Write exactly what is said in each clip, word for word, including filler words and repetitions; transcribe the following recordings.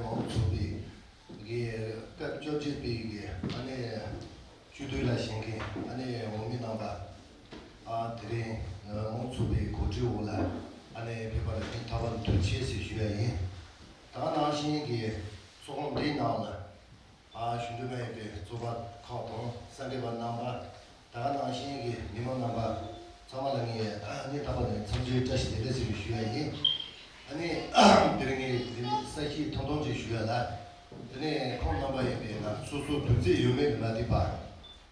མང་ཚོགས་པའི་གི་སྐབས་བཅོ་བརྒྱད་པའི་གི་ཨ་ནི་སྤྱི་འཐུས་ལ་བཞེངས་མཁན་ཨ་ནི་འོས་མི་རྣམ་པ། ཨ་དེ་རིང་མང་ཚོགས་པའི་གོ་སྒྲིག་འོག་ལ་ཨ་ནི་ཕེབས་པར་སྙིང་ཐག་པ་ནས་ཐུགས་རྗེ་ཆེ་ཞེས་ཞུ་ཡ་ཡིན། ད་ག་ནང་བཞིན་གྱི་ཚོགས་ཁང་འདིའི་ནང་ལ་ཨ་གཞོན་འབྲེལ་མ་ཡིན་པའི་ཚོགས་པ་ཁག་དང་སངས་རྒྱས་པ་རྣམ་པ། ད་ག་ནང་བཞིན་གྱི་མི་མང་རྣམ་པ་ཚང་མ་ལ་ངས་སྙིང་ཐག་པ་ནས་འཚམས་འདྲིའི་བཀྲ་ཤིས་བདེ་ལེགས་ཟེར་ཞུ་ཡ་ཡིན། ཨ་ནི་དེ་རིང་ངས་དེ་རིང་གསལ་བཤད་ཐུང་ཐུང་ཅིག་ཞུ་ཡ་ལ། དེ་ནས་ཁོང་རྣམ་པ་ཡིན་པས་ན་སོ་སོ་དུས་ཚོད་ཡོད་མེད་ལ་མ་ལྟོས་པར།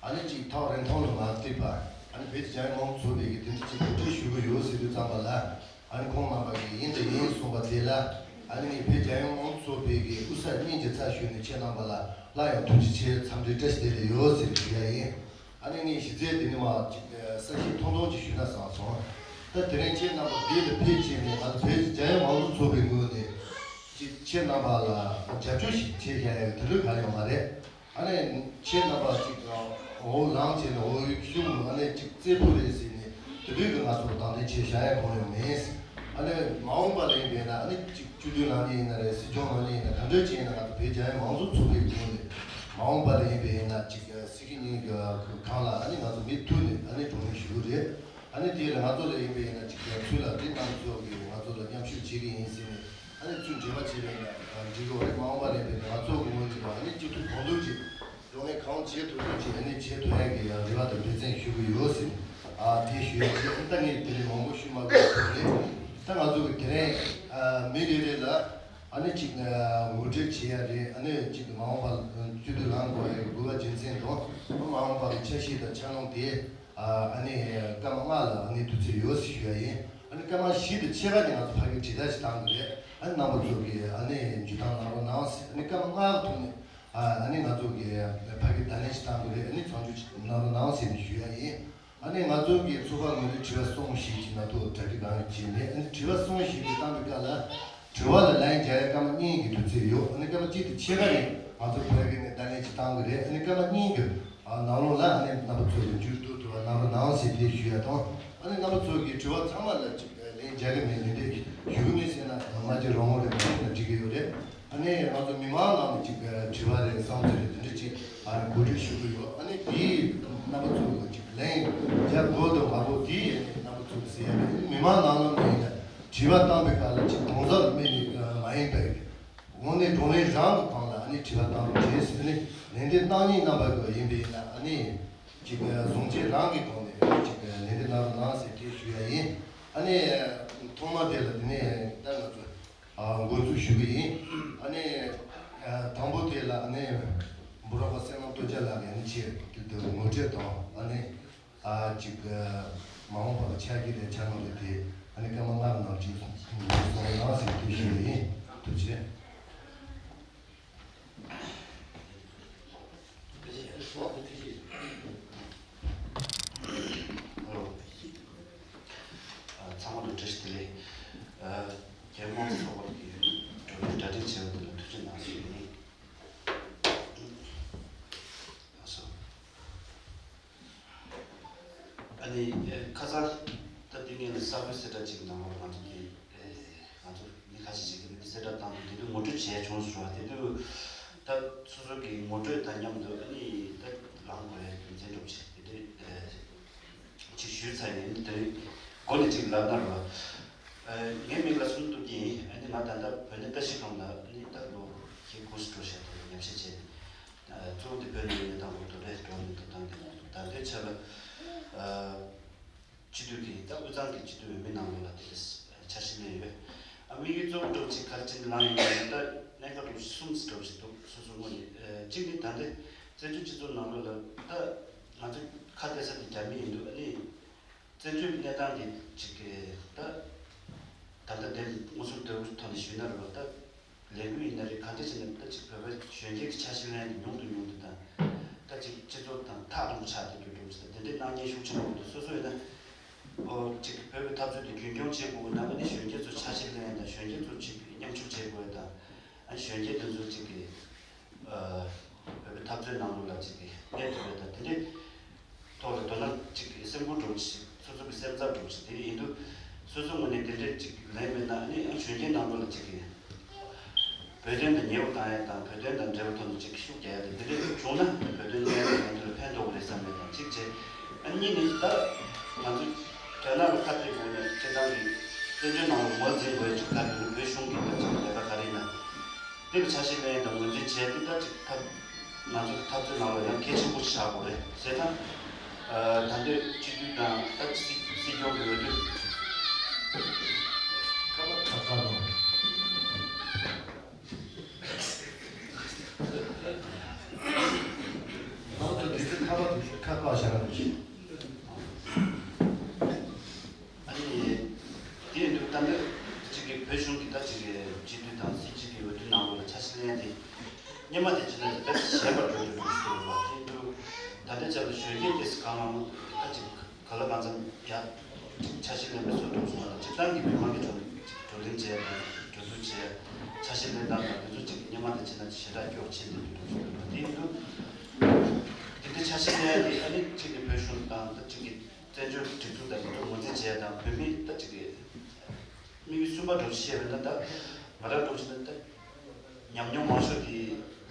ཨ་ནི་གཅིག་ཐག་རིང་ཐུང་ལ་མ་ལྟོས་པར། ཨ་ནི་བོད་ཀྱི་རྒྱལ་ཡོངས་མང་ཚོགས་པའི་གི་དེ་འདྲ་ཅིག་གོ་སྒྲིག་ཞུ་གི་ཡོད་ཟེར་དུས་ཙམ་པ་ལ། ཨ་ནི་ཁོང་རྣམ་པ་གིས་ཡིན་དང་ཡིན་གསུངས་པ་དེ་ལ། ཨ་ནི་ངས་བོད་རྒྱལ་ཡོངས་མང་ཚོགས་པའི་གི་དབུས་ས་གཉིས་ཀྱི་ཚབ་ཞུས་ནས་ཁྱེད་རྣམ་པ་ལ་སླར་ཡང་ཐུགས་རྗེ་ཆེ་འཚམས་འདྲི་བཀྲ་ཤིས་བདེ་ལེགས་ཡོད་ཟེར་ཞུ་ཡ་ཡིན། ཨ་ནི་ངས་གཞི་རྩའི་འདི་ནི་མ་ཅིག་གསལ་བཤད་ཐུང་ཐུང་ཅིག་ཞུས་ན་བསམ་སོང་། ད་དེ་རིང་ཁྱེད་རྣམ་པ་འདི་ལ་ཕེབས་བྱས་ནས་ང་ཚོ་བོད་ཀྱི་རྒྱལ་ཡོངས་མང་གཙོ་ཚོགས་པའི་ངོས་ནས་ཅིག་ཁྱེད་རྣམ་པ་ལ་རྒྱབ་སྐྱོར་ཞིག་བྱེད་བཞག་ཡ་གི་དེ་འདྲ་ག་ཡོད་མ་རེད། ཨ་ནི་ཁྱེད་རྣམ་པ་ཅིག་འོག་ལངས་བྱས་ནས་འོག་ཡུལ་གཞུང་ཨ་ནི་ཅིག་རྩེ་ཕུད་རེད་ཟེར་ནས་དེ་འདྲའི་གི་ང་ཚོར་དང་ལེན་བྱེད་བཞག་ཡ་གང་ཡང་མེད། ཨ་ནི་མ་འོངས་པ་ལ་ཡིན་པས་ན་ཨ་ནི་ཅིག་སྤྱི་འཐུས་ལངས་ནི་ཡིན་ན་རེད། སྲིད་སྐྱོང་ལངས་ནི་ཡིན་ན་ག་འདྲ་ཅིག་ཡིན་ན་ང་ཚོ་བོད་རྒྱལ་ཡོངས་མང་གཙོ་ཚོགས་པའི་ངོས་ནས་མ་འོངས་པ་ལ་ཡིན་པས་ཡིན་ན་ཅིག་སྲིད་སྐྱོང་གི་སྒང་ལ་ཨ་ནི་ང་ཚོ་མུ་མཐུད་ནས་ཨ་ནི་དྲང་གནས་ཞུ་གི་རེད། ཨ་ནི་དེ་ལ་ང་ཚོ་ལ་ཡིན་པས་ཡིན་ན་ཅིག་ཚུར་ལ་དེ་རྣམ་ཚོགས་ཀྱིས་ང་ཚོ་ལ་མཉམ་ཞུགས་བྱེད་ཀྱི་ཡིན་ཟེར་ནས་ཨ་ནི་ཚུར་འབྲེལ་བ་བྱས་པས་ན་འགྲིག་གི་རེད། མ་འོངས་པ་ལ་ཡིན་པས་ན་ང་ཚོ་གི་ངོས་ནས་ཨ་ནི་སྤྱི་འཐུས་གང་ཐུབ་ཅིག་དོན་ལས་གང་བྱེད་ཐུབ་ཐུབ་ཅིག་ཨ་ནི་བྱེད་ཐུབ་ཡག་གི་ཡང་རེ་བ་དང་འབད་བརྩོན་ཞུ་གི་ཡོད་ཟེར། ཨ་དེ་ཞུ་ཡག་ཅིག་ཨ་ནི་ད་ངས་དེ་རིང་མང་པོ་ཞུ་མ་དགོས་པ་རེད། ད་ང་ཚོ་གི་དེ་རིང་ཨ་མི་རེ་རེ་ལ་ཨ་ནི་ཅིག་ཨ་ངོ་སྤྲོད་བྱེད་ཡག་རེད། ཨ་ནི་ཅིག་མ་འོངས་པ་སྤྱི་འཐུས་ལངས་དགོས་ཡག་དགོས་པ་རྒྱུ་མཚན་དང་མ་འོངས་པ་གི་འཆར་གཞི་དང་འཆར་སྣང་དེ་ཨ་ནི་སྐར་མ་ལྔ་ལ་ཨ་ནི་དུས་ཚོད་ཡོད་ཟེར་ཞུ་ཡག་ཡིན། ཨ་ནི་སྐར་མ་བཞི་དང་ཕྱེད་ཀ་དེ་ང་ཚོ་ཕ་གིར་དྲིལ་བསྒྲགས་ཞིག་བཏང་དགོས་རེད། ཨ་ནི་རྣམ་པ་ཚོ་གི་ཨ་ནི་འཇུ་ཐང་གནང་རོགས་གནང་ཟེར། ཨ་ནི་སྐར་མ་ལྔ་གི་ཐོག་ནས་ཨ་ནི་ང་ཚོ་གི་ཕ་གི་བརྡ་ལན་ཞིག་བཏང་དགོས་རེད། ཨ་ནི་མཚམས་འཇོག་ཅིག་གནང་རོགས་གནང་ཟེར་ནས་ཞུ་ཡ་ཡིན། ཨ་ནི་ང་ཚོ་གི་ཚོགས་པ་ངོས་ནས་དྲི་བ་གསུམ་བཞི་ཅིག་ན་ཐོ་གྲ་སྒྲིག་གང་བྱས་ནས་ཨ་ནི་དྲི་བ་གསུམ་བཞི་དེ་བཏང་པའི་སྐབས་ལ་དྲི་བ་ལ་ལན་རྒྱག་ཡ་སྐར་མ་གཉིས་ཀྱི་དུས་ཚོད་ཡོད། ཨ་ནི་སྐར་མ་གཅིག་དང་ཕྱེད་ཀ་རིང་ང་ཚོ་ཕ་གི་ནས་བརྡ་ལན་ཞིག་བཏང་དགོས་རེད། ཨ་ནི་སྐར་མ་གཉིས་ཀྱི་ནང་ལོགས་ལ་ཨ་ནི་རྣམ་པ་ཚོ་གི་མཇུག་བསྡུ་ཐུབ་པ་གནང་རོགས་གནང་ཟེར་དེ་ཞུ་ཡ་དང་། ཨ་ནི་རྣམ་པ་ཚོ་གི་དྲི་བ་ཚང་མ་ལ་ཅིག་ལན་རྒྱག་གི་མེད་ལན་འདེབས་ཞུ་གི་མེད་ཟེར་ན་མ་གཅིག་རང་དབང་རེད། མ་ཞུ་ན་འགྲིག་གི་ཡོད་རེད། ཨ་ནི་ང་ཚོ་མི་མང་ནང་ནས་ཅིག་དྲི་བ་རེད། བསམ་ཚུལ་རེད། དེ་འདྲ་ཅིག་ཨ་གོ་སྒྲིག་ཞུ་གི་ཡོད། ཨ་ནི་དེའི་རྣམ་པ་ཚོ་ལ་ཅིག་ལན་རྒྱག་དགོས་དང་མ་དགོས་དེའི་རྣམ་པ་ཚོ་ཟེར་ཡ་རེད། མི་མང་ནང་ལོགས་ནས་ཡིན་ན་དྲི་བ་བཏང་པའི་སྐབས་ལ་ཅིག་གང་ཟག་ལ་དམིགས་ནས་མ་ཡིན་པའི་དངོས་གནས་བགྲོ་གླེང་རང་གི་སྒང་ལ་ཨ་ནི་དྲི་བ་བཏང་རོགས་བྱས་ཟེར། ཨ་ནི་ལན་འདེབས་གནང་མཁན་རྣམ་པ་གི་ཡིན་པས་ན་ཨ་ནི་ཅིག་བཟང་བྱེད་རང་གི་སྒང་ནས་ཨ་ནི་ཅིག་ལན་འདེབས་གནང་རོགས་གནང་ཟེར་དེ་ཞུ་ཡ་ཡིན། ཨ་ནི་ཐོག་མ་དེ་ལ་དེ་ནས་ད་ང་ཚོ་ཨ་འགོ་འཛུགས་ཞུ་གི་ཡིན། ཨ་ནི་ཨ་དང་པོ་དེ་ལ་ཨ་ནི་འབུམ་རམས་པ་བསོད་ནམས་སྟོབས་རྒྱལ་ལགས་ཀྱིས་ཨ་ནི་ཆེད་དུ་ངོ་སྤྲོད་དང་ཨ་ནི་ཨ་ཅིག་ཨ་མ་འོངས་པར་ཕྱག་རྒྱ་དང་འཆར་སྣང་རེ་དེ་ཨ་ནི་སྐར་མ་ལྔ་ནང་ཅིག་གསུང་རོགས་གནང་ཟེར་དེ་ཞུ་གི་ཡིན། ཐུགས་རྗེ་ཆེ། ཚང་མ་ལ་བཀྲ་ཤིས་བདེ་ལེགས། རྒྱལ་དམངས་ཚོགས་པ་གི་གྲོས་མོལ་གྲ་སྒྲིག་བྱས་པ་དེ་ལ་ཐུགས་རྗེ་གནང་ཞུ་ཡིན། ལགས་སོ། ཨ་ནི་ཁ་སང་ད་འདི་ངས་ནི་གསར་འགོད་གསལ་བསྒྲགས་ཅིག་གནང་བ་ང་ཚོ་གི་ང་ཚོ་མི་ཁ་ཤས་ཤིག་གིས་འདི་གསལ་བསྒྲགས་བཏང་འདུག་དེ་དུས་ངོ་སྤྲོད་བྱས་བྱུང་ཟེར་བ་དེ་དུས་ད་སོ་སོ་གི་ངོ་སྤྲོད་དང་མཉམ་དུ་ཨ་ནི་ད་ལངས་དགོས་ཡ་རྒྱུ་མཚན་འདྲ་པོ་ཞིག་དེ་དུས་ཅིག་ཞུས་ཚར་ཡིན། དེ་རིང་འགོ་ནས་ཅིག་ལབ་ན་རོ། ངའི་མིང་ལ་སུན་ཏུ་ཡིན། ཨ་ནི་ང་ད་ལྟ་བོད་གནས་བཀྲ་ཤིས་སྒང་ལ་ཨ་ནི་ད་ལོ་བཞི་དགུ་ཙམ་འགྲོ་བཞིན་འདུག་ཉམས་ཞིབ་བྱས་ནས། གཙོ་བོ་དེ་བོད་ནང་ནས་དང་པོ་དོ་རེ་འགྲོ་ནས་དུ་བཏང་གི་ནང་དུ་ད་ལྟའི་ཆ་ལ་སྤྱི་འཐུས་ཀྱི་ད་དབུས་གཙང་གི་སྤྱི་འཐུས་འོས་མི་ནང་ལོགས་ལ་དེ་འདྲ་འཆར་གཞི་གནས་ཡོད། ཨ་དམིགས་ཡུལ་གཙོ་བོ་འགྲོ་ཅིག་ག་རེ་བྱས་ནས་ལངས་ཡིན་ན་ད་གནད་འགག་འགྲོ་གསུམ་ཙམ་འགྲོ་ཞིག་འདུག་སོ་སོ་ངོས་ནས་གཅིག་ནི་ད་ལྟའི་བཙན་བྱོལ་སྤྱི་ཚོགས་ནང་ལོགས་ལ་ད་ང་ཚོ་ཁ་གཏད་ས་དེ་རྒྱ་མི་ཡིན་འདུག་ཨ་ནི། བཙན་བྱོལ་གནས་སྟངས་འདི་གཅིག་གི་ད་ད་ལྟ་དེ་མངོན་སུམ་དུ་ཐོག་ནས་ཞུས་ན་རེད་བ། ད་ལས་འགུལ་ཡིན་ན་རེད། ག་འདྲ་བྱས་ནས་ད་གཅིག་བོད་པའི་གཞོན་སྐྱེས་ཀྱི་ཆ་ཤས་ལེན་དེ་ཉུང་དུ་ཉུང་དུ་དང་། ད་གཅིག་སྤྱི་ཚོགས་དང་ཐག་རིང་པོ་ཆགས་བསྡད་རྒྱུ་འདྲ་བོ་ཞིག་དང་དེ་འདྲའི་སྣང་བརྙན་ཤུགས་ཆེན་པོ་འདུག་སོ་སོ་ཡིན་ན་ཨོ་གཅིག་བོད་པའི་འཐབ་རྩོད་དེ་རྒྱུན་སྐྱོང་བྱེད་དགོས་ན་ཨ་ནི་གཞོན་སྐྱེས་ཚོ་ཆ་ཤས་ལེན་དང་གཞོན་སྐྱེས་ཚོ་གཅིག་མཉམ་ཞུགས་བྱེད་དགོས་དང་། ཨ་ནི་གཞོན་སྐྱེས་དེ་ཚོ་གཅིག་གི་བོད་པའི་འཐབ་རྩོད་ནང་ལོགས་ལ་ཅིག་གནས་ཐུབ་པའི་དང་དེ་འདྲའི་ཐོག་ལ་དོ་སྣང་ཅིག་སེམས་ཁུར་འདྲ་བོ་ཞིག་སོ་སོ་གི་སེམས་འཚབ་འདྲ་བོ་ཞིག་དེ་ཡིན་དུས་སོ་སོ་ངོས་ནས་དེ་འདྲའི་ཅིག་ལན་མེད་ན་ཨ་ནི་ཨ་གཞོན་སྐྱེས་ནང་ལོགས་ལ་ཅིག་གི་ བོད་དོན་དང་ཉེ་བོ་བཏང་ཡ་དང་བོད་དོན་དང་འབྲེལ་བ་ཐོག་ནས་ཅིག་ཤུགས་རྒྱག་ཡ་དེ་འདི་འདྲ་བྱུང་ན་བོད་དོན་གནད་དོན་ལ་ཕན་ཐོགས་རེད་བསམ་པའི་དང་གཅིག་བྱས། ཨ་གཉིས་ནི་ད་ང་ཚོ་རྒྱ་ནག་ལ་ཁ་གཏད་དགོས་ནས་སྤྱིར་བཏང་གི་བཙན་བྱོལ་ནང་ལ་ངོས་འཛིན་དགོས་ཅིག་ག་རེ་བོད་གཞུང་གི་ད་ཅིག་ལས་ཀ་ག་རེ་ཡིན་ན་དེ་ལ་ཆ་ཤས་ལེན་དང་ངོས་འཛིན་བྱས་ཏེ་ད་ཅིག་ཐབས་ང་ཚོ་གི་འཐབ་རྩོད་ནང་ལ་ཡང་གལ་ཆེན་པོ་ཆགས་དགོས་རེད་ཟེར་ན། ད་འདོད་སྤྱི་འཐུས་དང་ད་སྲིད་སྲིད་སྐྱོང་གི་འོས་བསྡུ། ཁ་པར་ཁ་པར། ཁ་པར་ཁ་པར་ཤ་ར་ཤི། ཨ་ནི། དེ་ཡིན་དུས་ད་འདོད་གཅིག་གི་བོད་གཞུང་གི་ད་གཅིག་གི་སྤྱི་འཐུས་དང་སྲིད་སྤྱི་གི་འོས་བསྡུ་ནང་ལོགས་ལ་ཆ་ཤས་ལེན་ཏེ། སྔོན་མ་དེ་ཕྱིན་ན་དཔེ་ཞན་པར་འགྲོ་འགྲོ་འགྲོ་ཞིག་འདུག་བ། དེ་འདུག་ད་ལྟའི་ཆར་དུ་གཞོན་སྐྱེས་དེ་གང་མང་མང་ད་ཅིག་ག་ལ་གང་འཚམ་ཡ་ཅིག་ཆ་ཤས་ལེན་པའི་བཟོ་འདྲ་སོང་བ་དང་སྤྱིར་བཏང་གི་མི་མང་གི་བགྲོ་བགྲོ་གླེང་བྱས་དང་འགྲོ་འདུག་བྱས་ཆ་ཤས་ལེན་སྟངས་དང་དེ་ཚོ་ཅིག་སྔོན་མ་དེ་ཕྱིན་ན་ཞེ་དྲག་སྐྱོ་ཕྱིན་དེ་འདུག་འགྲོ་འདུག་དེ་འདུག་དེ་འདྲ་ཆ་ཤས་ལེན་ཡ་དེ་ཨ་ནི་གཅིག་གི་བོད་གཞུང་དང་ད་གཅིག་གི་བཙན་བྱོལ་སྒྲིག་འཛུགས་དང་དེ་ཚོ་ངོས་འཛིན་བྱས་དང་བོད་མི་ད་གཅིག་གི་དམིགས་ཡུལ་གསུམ་པ་འགྲོ་བཤད་པ་ན་ད་ང་རང་འགྲོ་བྱེད་ན་ད་ཉམས་མྱོང་མང་ཤོས་དེ་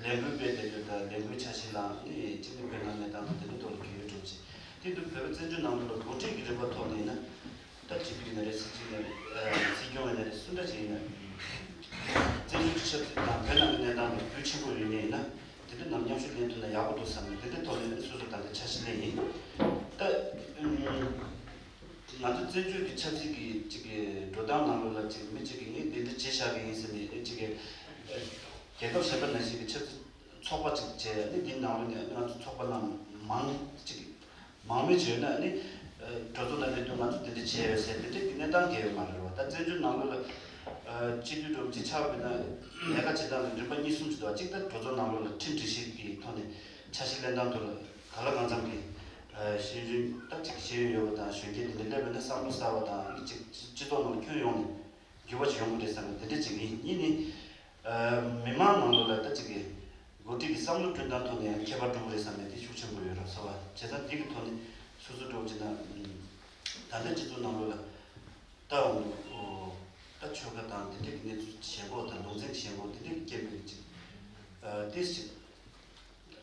ལས་འགུལ་སྤེལ་བསྡད་རྒྱུ་དང་ལས་འགུལ་ཆ་ཤས་ལ་ནི་གཅིག་ནི་བོད་ནང་གནས་སྟངས་དང་དེ་འདྲ་ཐོག་ལ་གལ་ཡོད་འགྲོ་བྱེད། དེ་དུས་བོད་པ་བཙན་བྱོལ་ནང་ལོགས་ལ་འགོ་ཁྲིད་ཀྱི་རིམ་པ་ཐོག་ནས་ཡིན་ན་ད་སྤྱི་འཐུས་ཡིན་ན་རེད། སྲིད་སྤྱི་ཡིན་ན་རེད། སྲིད་སྐྱོང་ཡིན་ན་རེད། སུ་འདྲ་ཞིག་ཡིན་ན་བཙན་བྱོལ་གྱི་ཆབ་སྲིད་དང་བོད་ནང་གི་གནས་སྟངས་ལ་རྒྱུས་ཆེན་པོ་ཡོད་ནས་ཡིན་ན་དེ་འདྲ་ནམ་མཉམ་ཞུགས་ལེན་ཐུབ་ན་ཡག་པོ་འདུག་བསམ་ནས་དེ་འདྲ་ཐོག་ནས་སོ་སོ་ད་ལྟ་འཆར་གཞི་ལེན་ཡིན། ད། ང་ཚོ་བཙན་བྱོལ་གྱི་ཆབ་སྲིད་ཀྱི་ཅིག་གི་འགྲོ་སྟངས་ནང་ལོགས་ལ་ཅིག་མི་ཅིག་གིས་ངས་འདི་འདྲ་བྱེད་བཞག་གི་ཡིན་ཟེར་ནས་ཨེ་ཅིག་གི་རྒྱལ་ཁབ་གཞན་པ་ནང་བཞིན་གྱི་ཆབ་སྲིད་ཚོགས་པ་ཅིག་བྱས་ཨ་ནི་འདི་ནང་ལོགས་ནས་ང་ཚོ་ཚོགས་པ་ནང་མང་ཅིག་མང་མོས་བྱས་ན་ཨ་ནི་གྲོས་ཚོགས་ནང་སླེབས་དུས་ང་ཚོ་འདི་འདྲ་བྱས་ཡོད་ཟེར་འདི་འདྲ་གི་གནས་སྟངས་འགལ་ཡོད་མ་རེད་བ། ད་བཙན་བྱོལ་ནང་ལོགས་ལ་སྤྱི་འཐུས་འགྲོ་ཅིག་ཆགས་པ་ཡིན་ན་ལས་ཀ་བྱེད་སྟངས་ལ་རིམ་པ་གཉིས་གསུམ་ཅིག་འདུག་གཅིག་ད་གྲོས་ཚོགས་ནང་ལོགས་ལ་ཁྲིམས་སྒྲིག་གཞི་གི་ཐོག་ནས་ཆ་ཤས་ལེན་སྟངས་ཐོག་ལ་གང་ལ་གང་འཚམ་གྱི། ཤེས་ཡོན་ད་ཅིག་ཤེས་ཡོན་ཡོད་པ་དང་གཞོན་སྐྱེས་དེ་འདྲ་སླེབས་པ་ན་བསམ་བློ་གསར་བ་དང་ཅིག་སྤྱི་ཚོགས་ནང་ལ་ཁྱོན་ཡོངས་ནས་འགྱུར་བ་ཅིག་ཡོང་གི་རེད་བསམ་ནས་དེ་འདྲ་ཅིག་ཡིན། གཉིས་ནི། མི་མང་ནང་ལོགས་ལ་ད་ཅིག་གི་འགོ་ཁྲིད་ཀྱི་བསམ་བློ་བསྐྲུན་སྟངས་ཐོག་ནས་ཡང་ཁྱད་པར་འགྲོ་གི་རེད་བསམ་ནས་དེ་ཤུགས་ཆེན་པོ་ཡོད་རབས་ཟེར་བ་བྱས་ཙང་དེ་གི་ཐོག་ནས་སོ་སོ་འགྲོ་བྱས་ན་ད་ལྟའི་སྤྱི་ཚོགས་ནང་ལོགས་ལ་ད་འོང་ད་ཆོལ་ཁ་དང་དེ་འདྲ་གི་གནས་ཚུལ་ཞན་པོ་དང་ལུང་ཚན་ཞན་པོ་དེ་འདྲ་གི་རྐྱེན་པས་ཅིག་ཏིས་ཅིག་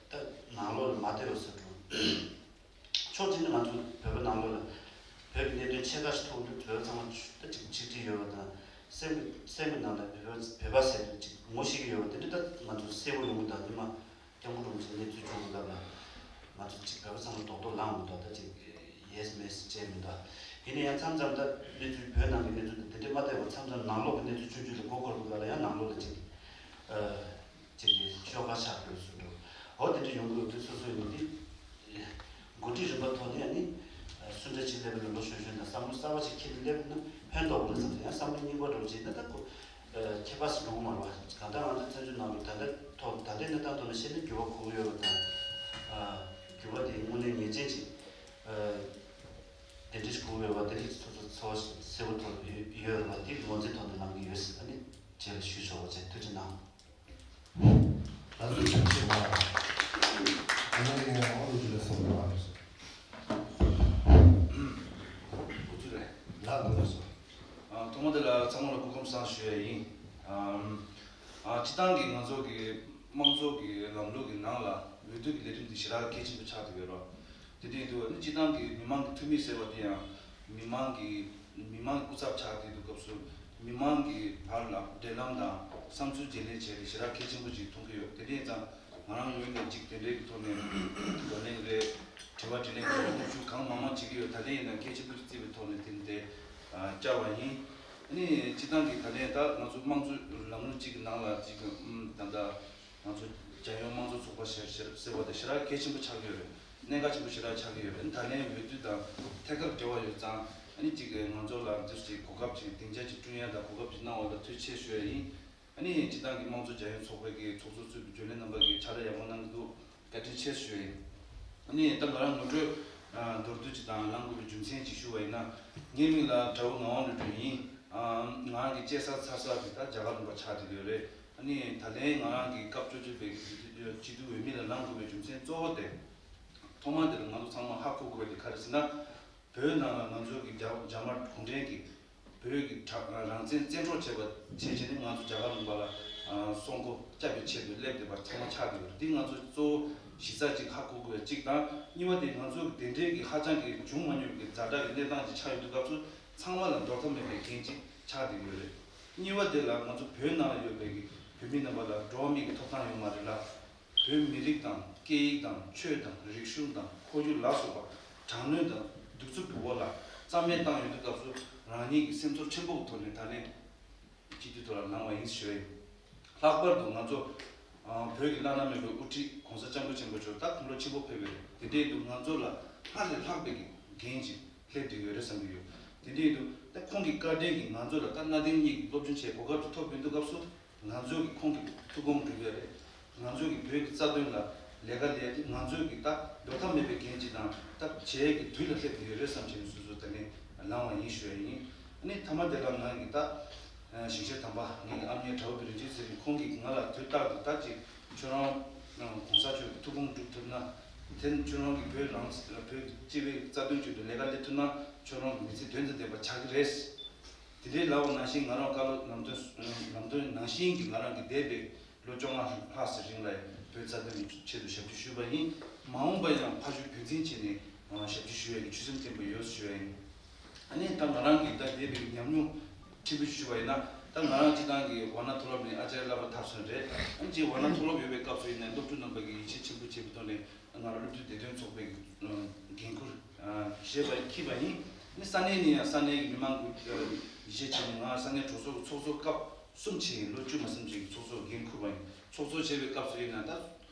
ད་ནང་ལོགས་ལ་མ་བདེ་བ་བཟོ་འགྲོ། ཕྱོགས་གཅིག་ནས་ང་ཚོ་བོད་པ་ནང་ལོགས་ལ་བོད་ཀྱི་གནད་དོན་ཆེ་ཁག་ཞིག་ཐུག་འདུག་བོད་པ་ཚང་མ་ད་ཅིག་ཆིག་སྒྲིལ་ཡོད་པ་དང་སེམས་ཀྱི་སེམས་ཀྱི་ནང་ལ་བོད་པ་བོད་པ་ཟེར་དུས་ཅིག་ངོ་ཤེས་ཀྱི་ཡོད་པ་དེ་འདྲ་ད་ང་ཚོ་གསལ་པོ་ཡོང་གི་འདུག་ཉི་མ་སྐྱབས་མགོན་རིན་པོ་ཆེ་གནས་ཚུལ་བྱུང་བའི་སྐབས་ལ་ང་ཚོ་ཅིག་བོད་པ་ཚང་མ་རྡོག་རྡོག་ལངས་མི་འདུག་ད་ཅིག་ཡེས་མེས་བྱས་མི་འདུག་ཡིན་ན་ཡང་མཚམས་མཚམས་ད་གནས་ཚུལ་བོད་ནང་གི་གནས་ཚུལ་དེ་འདྲ་མ་བལྟས་པར་མཚམས་མཚམས་ནང་ལོགས་ཀྱི་གནས་ཚུལ་ཆུང་ཆུང་ལ་མགོ་འཁོར་བའི་སྐབས་ལ་ཡང་ནང་ལོགས་ལ་ཅིག་ཅིག་གི་ཤོག་ཁ་ཆགས་དགོས་སུ་འགྲོ། འོ་དེ་འདྲ་ཡོང་གི་ཡོད་དུས་སོ་སོ་ཡིན་དེ། འགོ་ཁྲིད་རིམ་པ་ཐོག་ནས་ནི། སུ་འདྲ་ཅིག་སླེབས་པ་ལ་ལོ་གཞོན་གཞོན་དང་བསམ་བློ་གསར་བ་ཅིག་འཁྱེར་ནས་སླེབས་ན་ཕན་ཐོགས་པ་ལ་བསམ་ཚེ་ཡང་བསམ་བློ་རྙིང་པ་འགྲོ་བྱེད་ན་ད་ཁོ། ཁྱད་པར་སུ་འགྲོ་གི་མ་རེད་བ། གང་ལྟར་ང་ཚོ་བཙན་བྱོལ་ནང་ལ་ད་ལྟ་ཐོག་ད་ལྟའི་གནས་སྟངས་ཐོག་ནས་བཤད་ན་འགྱུར་བ་དགོས་ཀྱི་ཡོད་པ་དང་། འགྱུར་བ་དེ་དངོས་གནས་ངེས་ཅན་ཅིག་དེ་འདྲ་ཞིག་དགོས་ཀྱི་ཡོད་པ་དེ་རིགས་སོ་སོ་ཚོར་བ་གསལ་པོ་ཐོག་ཡོད་ཡོད་རེད་བ། དེ་ངོས་འཛིན་ཐོག་ནས་གནང་གི་ཡོད་ཟེར་ཨ་ནི་རྗེས་ལ་ཞུས་ཆོག་པ་བྱས། ཐུགས་རྗེ་གནང་། ད་གཟོད་ཆོག་ཆོག་མ། ཨ་ནི་ཨོ་ལོ་ཇུ་ལེ་སོང་བ། འགོ་ཚུགས་རེད། ལགས་འགོ་ཚུགས་སོང་། ཨ་ཐོག་མ་དེ་ལ་ཚང་མ་ལ་སྐུ་ཁམས་བཟང་ཞུ་ཡ་ཡིན། ཨམ། ཨ་སྤྱི་བཏང་གི་ང་ཚོ་གི་དམངས་གཙོ་གི་ལམ་ལུགས་ཀྱི་ནང་ལ་འོས་བསྡུ་གི་ལས་རིམ་འདི་ཞེ་དྲག་གལ་ཆེན་པོ་ཆགས་བསྡད་ཡོད་རེད། དེ་འདྲ་ཡིན་དུས་ཨ་ནི་སྤྱི་བཏང་གི་མི་མང་གི་འཐུས་མི་ཟེར་བ་དེ་ཡང་མི་མང་གི་མི་མང་གི་སྐུ་ཚབ་ཆགས་བསྡད་དུས་སྐབས་སུ་མི་མང་གི་བར་ལ་འབྲེལ་ལམ་དང་བསམ་ཚུལ་བརྗེ་ལེན་བྱས་ཏེ་ཞེ་དྲག་གལ་ཆེན་པོ་ཅིག་མཐོང་གི་ཡོད། དེ་འདྲ་ཡིན་ཙང་ང་རང་ངོས་ནས་ཅིག་དེ་འདྲའི་གི་ཐོག་ནས་བགྲོ་གླེང་རེད། དྲི་བ་དྲིས་ལན་རེད། སྙན་ཞུ་གང་མང་མང་བྱེད་ཀྱི་ཡོད། ད་ལན་ཡིན་ན་གལ་ཆེན་པོ་ཅིག་བརྩིས་པའི་ཐོག་ནས་དེ་འདྲའི་བཅར་བ་ཡིན། ཨ་ནི་སྤྱི་བཏང་གི་ད་ལན་ད་ང་ཚོ་དམངས་གཙོ་ལམ་ལུགས་གཅིག་གི་ནང་ལ་ཅིག་ད་ལྟ། ང་ཚོ་རྒྱལ་ཡོངས་དམངས་གཙོ་ཚོགས་པ་ཞེས་ཟེར་བ་དེ་ཞེ་དྲག་གལ་ཆེན་པོ་ཆགས་ཀྱི་ཡོད་རེད། གནད་འགག་ཆེན་པོ་ཞེ་དྲག་ཆགས་ཀྱི་ཡོད་རེད། ད་ལན་འོས་བསྡུ་དང་ཐད་ཀར་འབྲེལ་བ་ཡོད་ཙང་ཨ་ནི་ཅིག་ང་ཚོ་ལ་འདིར་ཅིག་གོ་སྐབས་ཅིག་སྡིངས་ཆ་ཅིག་བསྐྲུན་ཡ་དང་གོ་སྐབས་ཅིག་གནང་བ་ལ་ཐུགས་རྗེ་ཆེ་ཞུ་ཡ་ཡིན། ཨ་ནི་སྤྱི་བཏང་གི་དམངས་གཙོ་རྒྱལ་ཡོངས་ཚོགས་པའི་གི་ཚོགས་གཙོ་གཙོས་པའི་རྒྱུན་ལས་རྣམ་པ་གིས་ཕྱག་ལས་ཡག་པོ་གནང་གི་འདུག་བཀའ་དྲིན་ཆེ་ཞུ་ཡ་ཡིན། ཨ་ནི་ད་ང་རང་ངོ་སྤྲོད་མདོར་བསྡུས་ཅིག་དང་གནང་དགོས་པའི་རྒྱུ་མཚན་ཅིག་ཞུ་བ་ཡིན་ན། ངའི་མིང་ལ་དགྲ་བོ་ངག་དབང་ལྷུན་གྲུབ་ཡིན། ང་རང་གི་སྐྱེས་ས་འཚར་ས་དེ་ད་རྒྱ་གར་ལུང་པ་ཆགས་བསྡད་ཡོད་རེད། ཨ་ནི་ད་ལན་ང་རང་གི་སྐབས་བཅོ་བརྒྱད་པའི་སྤྱི་འཐུས་འོས་མི་ལ་ལངས་དགོས་པའི་རྒྱུ་མཚན་གཙོ་བོ་དེ། ཐོག་མར་དེར་ང་ཚོ་ཚང་མ་ཧ་གོ་དགོས་པ་དེ་ག་རེ་ཟེར་ན། བོད་ནང་ལ་ང་ཚོ་གི་རྒྱ་རྒྱ་དམར་གུང་ཁྲན་གྱིས་བོད་ཀྱི་རང་བཙན་བཙན་འཕྲོག་བྱས་པ་བྱས་བྱས་ནས་ང་ཚོ་རྒྱ་གར་ལུང་པ་ལ་ གསོག་འགོ་བརྒྱབ་པའི་ཆེད་དུ་སླེབས་བསྡད་པ་ཚང་མ་ཆགས་བསྡད་ཡོད་རེད། འདི་ང་ཚོ་གཙོ་བོ་གཞི་རྩ་གཅིག་ཧ་གོ་དགོས་པ་གཅིག་དང་། གཉིས་པ་དེ་ང་ཚོ་དེ་འདྲའི་གི་ཧ་ཅང་གི་བྱུང་མ་མྱོང་གི་ཛ་དྲག་གི་གནས་སྟངས་ཅིག་ཆགས་ཡོང་དུས་སྐབས་སུ་ཚང་མ་ལ་འདོར་ཐབས་མེད་པའི་འགན་ཅིག་ཆགས་བསྡད་ཡོད་རེད། གཉིས་པ་དེ་ལ་ང་ཚོ་བོད་ནང་ལ་ཡོད་པའི་གི་བོད་མི་རྣམ་པ་ལ་འགྲོ་བ་མིའི་གི་ཐོབ་ཐང་ཡོད་མ་རེད་ལ། བོད་མི་རིགས་དང་སྐད་ཡིག་དང་ཆོས་དང་རིག་གཞུང་དང་ཁོར་ཡུག་ལ་སོགས་པ་དྲག་གནོན་དང་གདུག་རྩུབ་འབུལ་བ་ལ་རྩ་མེད་བཏང་ཡོང་དུས་སྐབས་སུ་རང་ཉིད་ཀྱི་སེམས་ཚོར་ཆེན་པོ་གི་ཐོག་ནས་ད་ལན་སྤྱི་འཐུས་ཐོག་ལ་ལངས་པ་ཡིན་ཞུ་ཡ་ཡིན། ལྷག་པར་དུ་ང་ཚོ་ཨ་བོད་ཀྱི་བླ་ན་མེད་པའི་དབུ་ཁྲིད་གོང་ས་སྐྱབས་མགོན་ཆེན་པོ་མཆོག་ད་དགུང་ལོ་ཆེན་པོ་ཕེབས་པའི་དེ་འདྲའི་དུས་ང་ཚོ་ལ་སྔར་ལས་ལྷག་པའི་འགན་ཅིག་སླེབས་བསྡད་ཡོད་རེད་བསམ་གྱི་ཡོད། དེ་འདྲའི་དུས་ད་ཁོང་གི་བཀའ་དྲིན་གྱིས་ང་ཚོ་ལ་ད་གནའ་དེང་གཉིས་ཀྱི་སློབ་སྦྱོང་བྱེད་གོ་སྐབས་དེ་ཐོབ་ཡོང་དུས་སྐབས་སུ། ང་ཚོ་གིས་ཁོང་གི་ཐུགས་དགོངས་སྒྲུབ་ཡ་རེད། ང་ཚོ་གིས་བོད་ཀྱི་རྩ་དོན་ལ་ལས་ཀ་ལས་ཏེ་ང་ཚོ་གིས་ད་འདོར་ཐབས་མེད་པའི་འགན་ཅིག་དང་ད་བྱེད་ཡ་གི་དུས་ལ་སླེབས་ཡོད་རེད་བསམ་བྱས་ནས་སོ་སོ་ད་ནས་ལངས་པ་ཡིན་ཞུ་ཡ་ཡིན། ཨ་ནི་མཐའ་མ་དེ་ལ་ང་གིས་ད་ཞིང་གཤེགས་དམ་པ་ངེད་ཀྱི་ཨ་མྱེས་དགྲ་བོ་བེ་རི་ཇི་ཟེར་གྱི་ཁོང་གིས་ང་ལ་དུས་རྟག་ཏུ་ད་ཅིག་ཁྱོད་རང་གོང་ས་མཆོག་གི་ཐུགས་དགོངས་སྒྲུབ་ཐུབ་ན། དེ་ཁྱོད་རང་གིས་བོད་རང་བོད་ཀྱི་སྤྱི་པའི་རྩ་དོན་ཆེད་དུ་ལས་ཀ་སླེབས་ཐུབ་ན་ཁྱོད་རང་གི་མི་ཚེ་དོན་དང་ལྡན་པ་ཆགས་ཀྱི་རེད། དེ་འདྲའི་ལབ་པ་ནང་བཞིན་ང་རང་བཀའ་སློབ་ལམ་སྟོན་ལམ་སྟོན་ནང་བཞིན་གྱི་ང་རང་གི་འདས་པའི་ལོ་བཅོ་ལྔ་ལྷག་ཙམ་རིང་ལ་བོད་རྩ་དོན་ཆེད་དུ་ཞབས་ཕྱི་ཞུས་པ་ཡིན། མ་འོངས་པ་ཡང་ཕ་ཤུལ་རྒྱུན་འཛིན་བྱས་ནས་ཞབས་ཕྱི་ཞུ་ཡ་གི་ཆོད་སེམས་བརྟན་པོ་ཡོད་ཞུ་ཡ་ཡིན། ཨ་ནི་ད་ང་རང་གི་ད་འདས་པའི་ཉམས་མྱོང་ཕྲན་བུ་ཞུ་བ་ཡིན་ན། ད་ང་རང་སྤྱི་བཏང་གི་ཝཱ་ཎ་མཐོ་སློབ་ནས་ཨ་ཅཱརྱ་བསླབ་པ་མཐར་སོན་རེད། ཨ་ནི་སྤྱིར་ཝཱ་ཎ་མཐོ་སློབ་ཡོད་པའི་སྐབས་སུ་ཡིན་ནའི་སློབ་ཕྲུག་རྣམ་པ་གི་ཡིད་ཆེས་ཆེན་པོ་བྱས་པའི་ཐོག་ནས། ང་རང་སློབ་ཕྲུག་བདེ་དོན་ཚོགས་པའི་འགན་ཁུར་བཞེས་པ་འཁྱེར་བ་ཡིན། ནི་ས་གནས་ནས་ཡང་ས་གནས་ཀྱི་མི་མང་གི་ཡིད་ཆེས་བྱས་ནས་ང་ས་གནས་གྲོས་ཚོགས་ཀྱི་ཚོགས་གཙོ་སྐབས་གསུམ་བྱས་ཡིན། ལོ་བཅུ་མ་ཟིན་ཅིག་ཚོགས་གཙོ་འགན་ཁུར་བ་ཡིན། ཚོགས་གཙོ་བྱས་པའི་སྐབས་སུ་ཡིན་ན་ད་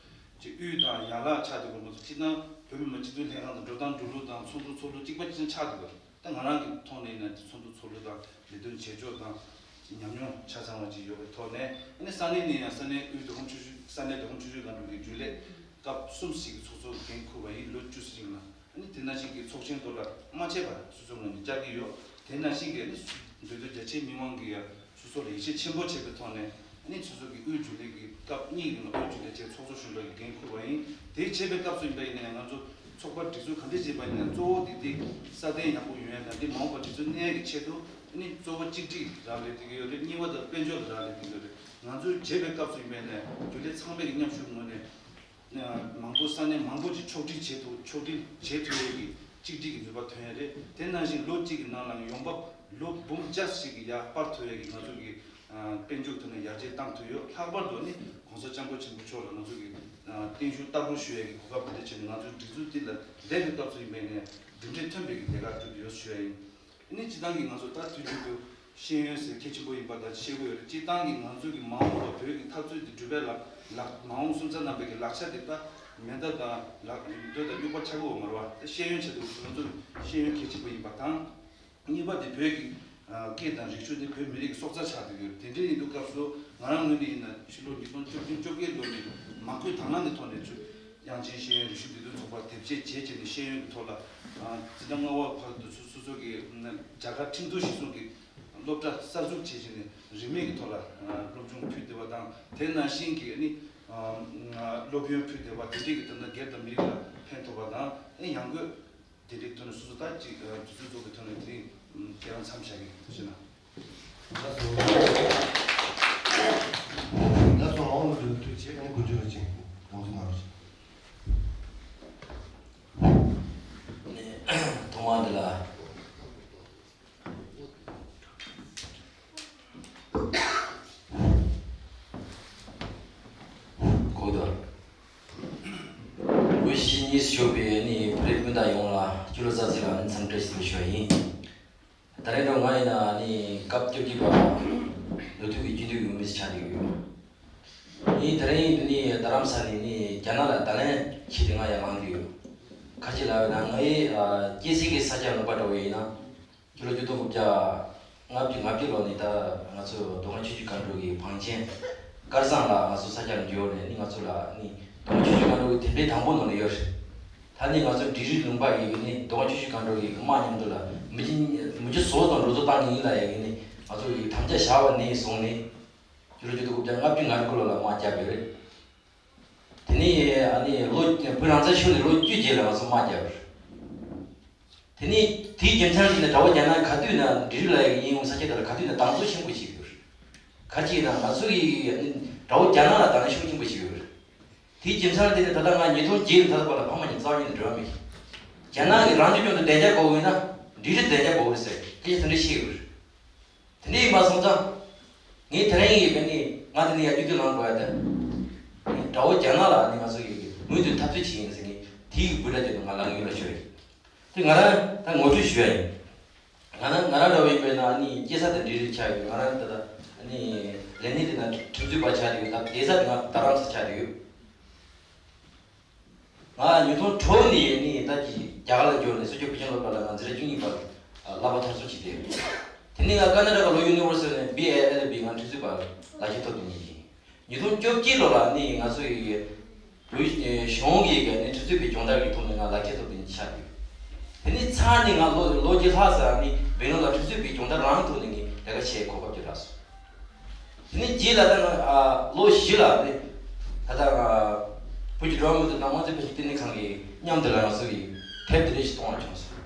ཅིག་དབུས་དང་ཡན་ལག་ཆགས་འདུག་གོ་མ་གཏོགས་སྤྱིར་བཏང་བོད་མི་མང་སྤྱི་འཐུས་ལྷན་ཁང་དང་འགྲོ་སྟངས་འགྲོ་ལུགས་དང་ཚོགས་འདུ་ཚོགས་ལུགས་གཅིག་པ་གཅིག་རྐྱང་ཆགས་འདུག་གོ། ད་ང་རང་གི་ཐོག་ནས་ཡིན་ན་དེ་ཚོགས་འདུ་ཚོགས་ལུགས་དང་ལས་དོན་བྱེད་ཕྱོགས་དང་ཉམས་མྱོང་ཆ་ཚང་བ་ཅིག་ཡོད་པའི་ཐོག་ནས། ཨ་ནི་ས་གནས་ནས་ཡང་ས་གནས་དབུས་མདོ་ཁམས་ཆུ་བཞི་ས་གནས་མདོ་ཁམས་ཆུ་བཞི་སྒང་དྲུག་གི་རྒྱུན་ལས་སྐབས་གསུམ་ཞིག་གི་ཚོགས་གཙོ་འགན་འཁུར་བ་ཡིན། ལོ་བཅུ་ཙམ་རིང་ལ། ཨ་ནི་དེ་ནང་བཞིན་གྱི་ཚོགས་ཆེན་ཐོག་ལ་མ་ཆད་པར་སོ་སོའི་ངོས་ནས་བཅར་གྱི་ཡོད། དེ་ནང་བཞིན་གྱི་ཨ་ནི་འདུས་སྡོད་རྒྱ་ཆེའི་མི་མང་གིས་ཡང་སོ་སོ་ལ་ཡིད་ཆེས་ཆེན་པོ་བྱས་པའི་ཐོག་ནས། ཨ་ནི་སོ་སོ་གི་དབུས་རྒྱུན་ལས་ཀྱི་སྐབས་གཉིས་རིང་ལ་དབུས་རྒྱུན་ལས་བྱས་ཚོགས་གཙོ་གཞོན་པ་གི་འགན་འཁུར་བ་ཡིན། དེ་བྱས་པའི་སྐབས་སུ་ཡིན་པ་ཡིན་ན་ཡང་ང་ཚོ་ཚོགས་པ་སྒྲིག་འཛུགས་ག་འདྲ་བྱས་པ་ཡིན་ན་གཙོ་བོ་དེ་དེ་སྲ་བརྟན་ཡག་པོ་ཡོང་ཡ་དང་། དེ་མ་འོངས་པར་སྒྲིག་འཛུགས་གནས་ཡ་གི་ཆེད་དུ་ཨ་ནི་གཙོ་བོ་གཅིག་སྒྲིལ་རག་ལས་བསྡད་ཀྱི་ཡོད་རེད། གཉིས་པ་དང་དཔལ་འབྱོར་ལ་རག་ལས་བསྡད་ཀྱི་ཡོད་རེད། ང་ཚོས་བྱས་པའི་སྐབས་སུ་ཡིན་པ་ཡིན་ན་རྒྱུན་ལས་ཚང་མས་ཀྱི་མཉམ་ཞུགས་ངོས་ནས། མང་པོ་ས་གནས་མང་པོ་ཅིག་ཕྱོགས་སྒྲིག་བྱེད་ཐུབ་ཕྱོགས་སྒྲིག་བྱེད་ཐུབ་ཡས་ཀྱི་གཅིག་སྒྲིལ་གྱི་ནུས་པ་ཐོན་ཡས་རེད། དེ་ནང་བཞིན་ལོ་གཅིག་གི་ནང་ལ་ཡོང་འབབ་ལོ་འབུམ་བརྒྱ་ཞིག་གི་ཡར་སྤར་ཐུབ་ཡས་ཀྱི་ང་ཚོ་གི་དཔལ་འབྱོར་ཐོག་ནས་ཡར་རྒྱས་བཏང་ཐུབ་ཡོད། ལྷག་པར་དུ་ནི་གོང་ས་སྐྱབས་མགོན་ཆེན་པོ་མཆོག་ལ་ང་ཚོ་གི་བརྟན་བཞུགས་བསྟར་སྦོལ་ཞུ་ཡས་ཀྱི་གོ་སྐབས་དེ་འདྲ་བྱུང་ནས་ང་ཚོའི་སྒྲིག་འཛུགས་འདི་ལ་འདས་པའི་སྐབས་སུ་ཡིན་པ་ཡིན་ནའི་གྲུབ་འབྲས་ཐོན་པའི་གི་ལས་ཀ་བསྒྲུབས་ཡོད་ཞུ་ཡས་ཡིན། ཨ་ནི་སྤྱིར་བཏང་གི་ང་ཚོ་ད་དུས་རྒྱུན་དུ་ཤེས་ཡོན་ཟེར་གལ་ཆེན་པོ་ཡིན་པ་དང་ཤེས་དགོས་ཡོད་རེད། སྤྱིར་བཏང་གི་ང་ཚོ་གི་མ་འོངས་པ་བོད་ཀྱི་འཐབ་རྩོད་འདི་འགྲུལ་པའི་ལག་ལག་མ་འོངས་སུམ་རྩ་རྣམ་པའི་གི་ལག་ཆ་འདི་ད་མེ་མདའ་དང་ལག་མདོས་དང་སྨྱུག་པ་ཆགས་ཀྱི་ཡོད་མ་རེད་བ། ད་ཤེས་ཡོན་ཆེད་དུ་ང་ཚོ་ཤེས་ཡོན་གལ་ཆེན་པོ་ཡིན་པ་དང་། གཉིས་པ་དེ་བོད་ཀྱི་སྐད་དང་རིག་གཞུང་དེ་བོད་མི་རིགས་ཀྱི་སྲོག་རྩ་ཆགས་བསྡད་ཡོད་རེད། དེ་འདྲ་ཡིན་དུས་སྐབས་སུ་ང་རང་ངོས་ནས་ཡིན་ན་ཕྱི་ལོ་ཉིས་སྟོང་བཅུ་བདུན་བཅོ་བརྒྱད་ལོ་ནས་མ་བསྐོས་དང་བླངས་ཀྱི་ཐོག་ནས་ཚུར། དབྱངས་ཅན་ཤེས་ཡོན་རིག་གཞུང་བདེ་དོན་ཚོགས་པར་དེབ་སྐྱེལ་བྱས་བྱས་ནས་ཤེས་ཡོན་གྱི་ཐོག་ལ་འཛིན་གྲྭ་ལྔ་པ་བར་དུ་སོ་སོ་སོ་སོ་གི་རྒྱ་གར་ཁྲིམས་རྩོད་གཞི་བཟུང་གི་སློབ་གྲྭ་གསར་འཛུགས་བྱས་བྱས་ནས་རིན་མེད་ཀྱི་ཐོག་ལ་སློབ་སྦྱོང་ཕུལ་བསྡད་པ་དང་། དེ་ནང་བཞིན་གྱི་ནི་སློབ་ཡོན་ཕུལ་བསྡད་པ་དེ་འདྲས་ཀྱི་དོན་དག་སྒེར་དང་མི་རིགས་ལ་ཕན་ཐོགས་པ་དང་། ཡང་སྒོས་དེ་འདྲའི་ཐོག་ནས་སོ་སོ་ད་ཅིག་དུས་ཚོད་རྫོགས་པའི་ཐོག་ནས་དེ་རིང་ཁྱེད་རང་མཚམས་བཞག་གི་ཞུ་ན། ལགས་སོ། ལགས་སོ། ཨོ་ལོ་དུས་ཆེད་ནས་དགུ་མཇུག་ཅིང་དགོངས་ཚུལ་གནང་རོགས་ཞུ། ཐོག་མ་འདི་ལ། གོ་དོ། དབུས་གཞིས་གཉིས་སུ་ཕྱོགས་པའི་ནི་བོད་རིགས་སྤུན་ཟླ་ཡོངས་ལ་སྐྱེས་ལོ་གསར་ཚེས་ལ་འཚམས་འདྲི་ཞུ་བ་ཡིན། ད་རེས་འགྲོ་ང་ཡིན་ན་ནི་སྐབས་བཅུ་གཅིག་པ་ལོ་ཐུག་གི་སྤྱི་འཐུས་ཀྱི་འོས་མི་ཞིག་ཆགས་བསྡད་ཡོད། ནི་ད་རེས་འདི་ནི་རྡ་རམ་ས་ནས་ནི་རྒྱ་ནག་ལ་ད་ལན་ཆེད་དུ་ང་ཡར་ལངས་བསྡད་ཡོད། ཁ་ཅིག་ལབ་ཡོད་ན་ངའི་སྐྱེས་སའི་གི་ས་ཆ་ལུང་པ་འདྲ་བོ་ཡིན་ན། སྤྱི་ལོ་ཆིག་སྟོང་དགུ་བརྒྱ་ལྔ་བཅུ་ང་བརྒྱད་ལོ་ནས་ད་ང་ཚོ་མདོ་སྔགས་ཆོས་བརྒྱུད་མཁའ་འགྲོ་གི་བང་ཆེན་དཀར་ཟངས་ལ་ང་ཚོ་ས་ཆ་འབྱོར་ནས་ནི་ང་ཚོ་ལ་ནི་མདོ་སྔགས་ཆོས་བརྒྱུད་མཁའ་འགྲོ་གི་དེབ་ཕྲེང་དང་པོ་ནང་ལ་ཡོད་རེད། ད་ནི་ང་ཚོ་འབྲི་རིགས་ལུང་པ་ཡི་གི་ནི་མདོ་སྔགས་ཆོས་བརྒྱུད་མཁའ་འགྲོ་གི་དམག་མཉམ་དུ་ལ་མི་རྒྱུ་མི་རྒྱུ་ཟོག་དང་འགྲོ་སོང་བཏང་གི་ཡིན་ལབ་ཡ་གི་ནི་ང་ཚོ་གི་དམ་བཅའ་བཞག་པ་ནས་བཟུང་ནས་སྤྱི་ལོ་ཆིག་སྟོང་དགུ་བརྒྱ་ལྔ་བཅུ་ང་དགུ་ལོ་ལ་དམག་བརྒྱབ་ཡོད་རེད། དེ་ནས་ཨ་ནི་ལོ་བོད་རང་བཙན་ཤོར་ནས་ལོ་བཅུ་རྗེས་ལ་ང་ཚོ་དམག་བརྒྱབ་ཡོད་རེད། དེ་ནས་དེའི་རྒྱུ་མཚན་ཞིག་ནས་དགྲ་བོ་རྒྱ་ནག་ག་དུས་ན་འབྲི་རིགས་ལ་ཡིན་ཡང་ས་ཆ་དེ་ལ་ག་དུས་ན་དམ་དོ་ཆེན་པོ་བྱེད་ཀྱི་ཡོད་རེད། ག་ཅི་ཡིན་ན་ང་ཚོ་ཡི་དགྲ་བོ་རྒྱ་ནག་ལ་ད་ནི་ཤུགས་ཆེན་པོ་ཞིག་ཡོད་རེད། དེའི་རྒྱུ་མཚན་དེ་ནི་ད་ལྟ་ང་ཉིས་སྟོང་བརྒྱད་ནས་ད་ལྟ་བར་ལ་ཕ་མ་གཉིས་རྩ་བ་ཉིད་ནས་འབྲེལ་བ་མེད། རྒྱ་ནག་གིས་རང་གི་རྒྱུད་དུ་བདེ་འཇགས་དགོས་ཡིན་ན་འབྲེལ་རིས་བདེ་འཇགས་དགོས་རེད་ཟེར་སྐད་ཆ་དེ་འདྲ་བཤད་ཡོད་རེད། དེ་འདྲ་ཡིན་པ་སོང་ཙང་། ངས་དེ་རིང་ཡི་གེ་ནི་ང་དེ་ནས་ཡར་རྒྱུད་དུ་ལངས་དགོས་ཡ་དེ། དགྲ་བོ་རྒྱ་ནག་ལ་ནི་ང་ཚོ་ཡི་གེ་མུ་མཐུད་འཐབ་རྩོད་བྱེད་ཡིན་ཟེར་ནས་དེའི་འབོད་སྒྲ་བརྒྱབ་ནས་ང་ལངས་ཡོད་ལ་ཞུ་རེད། དེ་ང་རང་ད་ངོ་སྤྲོད་ཞུ་ཡ་ཡིན། ང་རང་ང་རང་འདྲ་བོ་ཡིན་པས་ན་ཨ་ནི་སྐྱེས་ས་དེ་འབྲེལ་རིས་ཆགས་ཡོད། ང་རང་ད་ལྟ་ཨ་ནི་ལས་གནས་དེ་ན་ཁྲིམས་རྩོད་པ་ཆགས་ཡོད། ད་བསྡད་ས་དེ་ང་རྡ་རམ་ས་ཆགས་ཡོད། ང་ཉིས་སྟོང་དྲུག་ནས་ཨ་ནི་ད་ཀྱི་རྒྱ་གར་ལ་འབྱོར་ནས་སྲོལ་རྒྱུན་བོད་ཁྱིམ་སློབ་གྲྭ་ལ་ང་འཛིན་གྲྭ་བཅུ་གཉིས་པར་བསླབ་པ་མཐར་སོན་བྱས་ཏེ། དེ་ནས་ང་ཀ་ན་ཊ་ཀ་ལོ་ཡུ་ནི་ཝར་སི་ཊི་ནས་བི་ཨེ་ཨེལ་ཨེལ་བི་ང་ཁྲིད་རྩིས་པར་ལག་ཁྱེར་ཐོབ་པའི་ཉིན་ཡིན། ཉིས་སྟོང་བཅོ་བརྒྱད་ལོ་ལ་ནི་ང་ཚོ་ཡི་བོད་གཞུང་གི་ནི་ཁྲིད་རྩིས་པའི་སྦྱོང་བརྡར་གྱི་ཐོག་ནས་ང་ལག་ཁྱེར་ཐོབ་པའི་ཆ་དེ། དེ་ནས་ཚར་ནས་ང་ལོ་ལོ་བརྒྱད་ལྷག་ཙམ་ནི་སྦེང་ལོར་ལ་ཁྲིད་རྩིས་པའི་སྦྱོང་བརྡར་རང་ཐོག་ནས་ངས་ལས་ཀ་བྱེད་གོ་སྐབས་ཅིག་རག་སོང་། དེ་ནས་རྗེས་ལ་ད་ང་ཨ་ལོ་བཞི་ལ་ནི་ད་ལྟ་ང་བོད་ཀྱི་འགྲོ་བ་མིའི་ཐོབ་ཐང་དམངས་གཙོའི་འཕེལ་རྒྱས་ལྟེ་གནས་ཁང་གི་མཉམ་དུ་ལ་ང་ཚོ་ཡི་དེབ་འདི་འདྲ་ཞིག་གཏོང་བ་བྱུང་སོང་།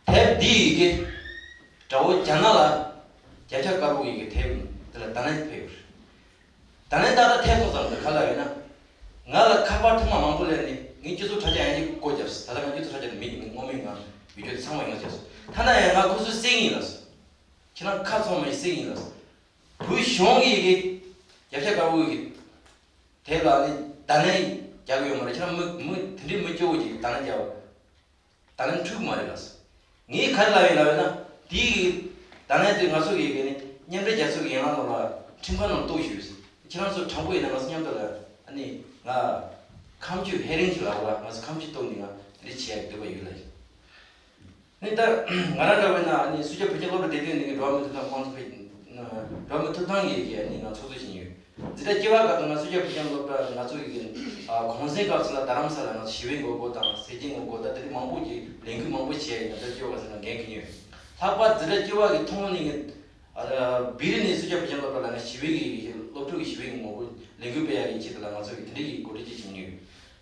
དེབ་འདི་ཡི་གེ་དགྲ་བོ་རྒྱ་ནག་ལ་རྒྱལ་ཁབ་དཀར་པོ་ཡི་གེ་དེབ་འདི་ལ་ད་ནས་ཕེབས་ཡོད་རེད། ད་ནས་ཏག་ཏག་ཐེབས་སོང་ཙང་ག་ལ་ཡོད་ན། ང་ལ་ཁ་པར་ཐེངས་མ་མང་པོ་སླེབས་ནས་ངའི་སྤྱི་ཚོགས་དྲ་རྒྱ་ཡང་ཅིག་སྒོ་བརྒྱབ་སོང་། ད་ལྟ་ང་སྤྱི་ཚོགས་དྲ་རྒྱ་དེ་མེད། ངས་སྔོན་མའི་ང་བི་ཌིའོ་དེ་ཚང་མ་ཡང་བརྒྱབ་སོང་། ཐ་ན་ཡང་ང་ཁོ་ཚོའི་གསན་ཡིན་ལབ་སོང་། ཁྱེད་རང་ཁ་ཚང་མ་གསན་ཡིན་ལབ་སོང་། བོད་གཞུང་གི་ཡི་གེ་རྒྱལ་ཁབ་དཀར་པོ་ཡི་གེ་དེབ་ལ་ནི་ད་ནས་རྒྱག་གི་ཡོད་མ་རེད། ཁྱེད་རང་མི་མི་དེ་འདྲའི་མི་སྐྱོ་བོ་ཅིག་ད་ནས་རྒྱག་པ། ད་ལན་འཁྲུག་མ་རེད་ལགས། ངས་ག་རེ་ལབ་ཡིན་ལབ་ཡིན་ན། དེའི་ད་ལན་དེ་ང་ཚོ་གི་གི་ནི་མཉམ་འབྲེལ་རྒྱལ་ཚོགས་ཀྱི་ཡན་ལག་ནང་ལ་ཁྲིམས་ཁང་ནང་གཏུག་ཞུས། ཁྱེད་རང་ཚོ་དྲང་པོ་ཡིན་ན་ང་ཚོ་མཉམ་དུ་ལ་ཨ་ནི་ང་ཁ་མཆུ་ཧེ་རིང་གི་ལབ་ལ་ང་ཚོ་ཁ་མཆུ་གཏུག་ནས་ང་དེ་འདྲ་བྱེད་ཡག་འདོད་པ་ཡོད་ལ། ནི་ད་ང་རང་འདྲ་བོ་ཡིན་ན་ཨ་ནི་སུ་ཇཱ་བོད་ཁྱིམ་སློབ་གྲྭ་བདེ་སྡོད་ནས་འགྲོ་བ་མི་ཚོ་དང་དམངས་གཙོ་འགྲོ་བ་མི་ཐོབ་ཐང་གི་གི་ཨ་ནི་ང་ཚོགས་གཙོ་བྱེད་ཀྱི་ཡོད། འཛིན་གྲྭ་བཅུ་པ་སྐབས་དུ་ང་སུ་ཇཱ་བོད་ཁྱིམ་སློབ་གྲྭ་ང་ཚོ་ཡི་གི་ཨ་གུང་སེང་སྐབས་སུ་ལ་རྡ་རམ་ས་ལ་ང་ཚོ་ཞི་བའི་ངོ་རྒོལ་དང་སེར་བྱེས་ངོ་རྒོལ་དང་དེ་འདྲ་མང་པོ་ཅིག་ལས་འགུལ་མང་པོ་བྱས་ཡིན། འཛིན་གྲྭ་བཅུ་པ་སྐབས་སུ་ང་འགན་འཁྱེར་ཡོད། ལྷག་པར་འཛིན་གྲྭ་བཅུ་པ་གི་ཐོག་ནས་ངས་ཨ་བི་རི་ནས་སུ་ཇཱ་བོད་ཁྱིམ་སློབ་གྲྭ་ལ་ང་ཞི་བའི་གི་སློབ་ཕྲུག་གི་ཞི་བའི་ངོ་རྒོལ་ལས་འགུལ་སྤེལ་ཡག་གི་ཆེད་དུ་ལ་ང་ཚོ་གི་དེ་འདྲ་གི་འགོ་ཁྲིད་ཅིག་བྱེད་མྱོང་ཡོད།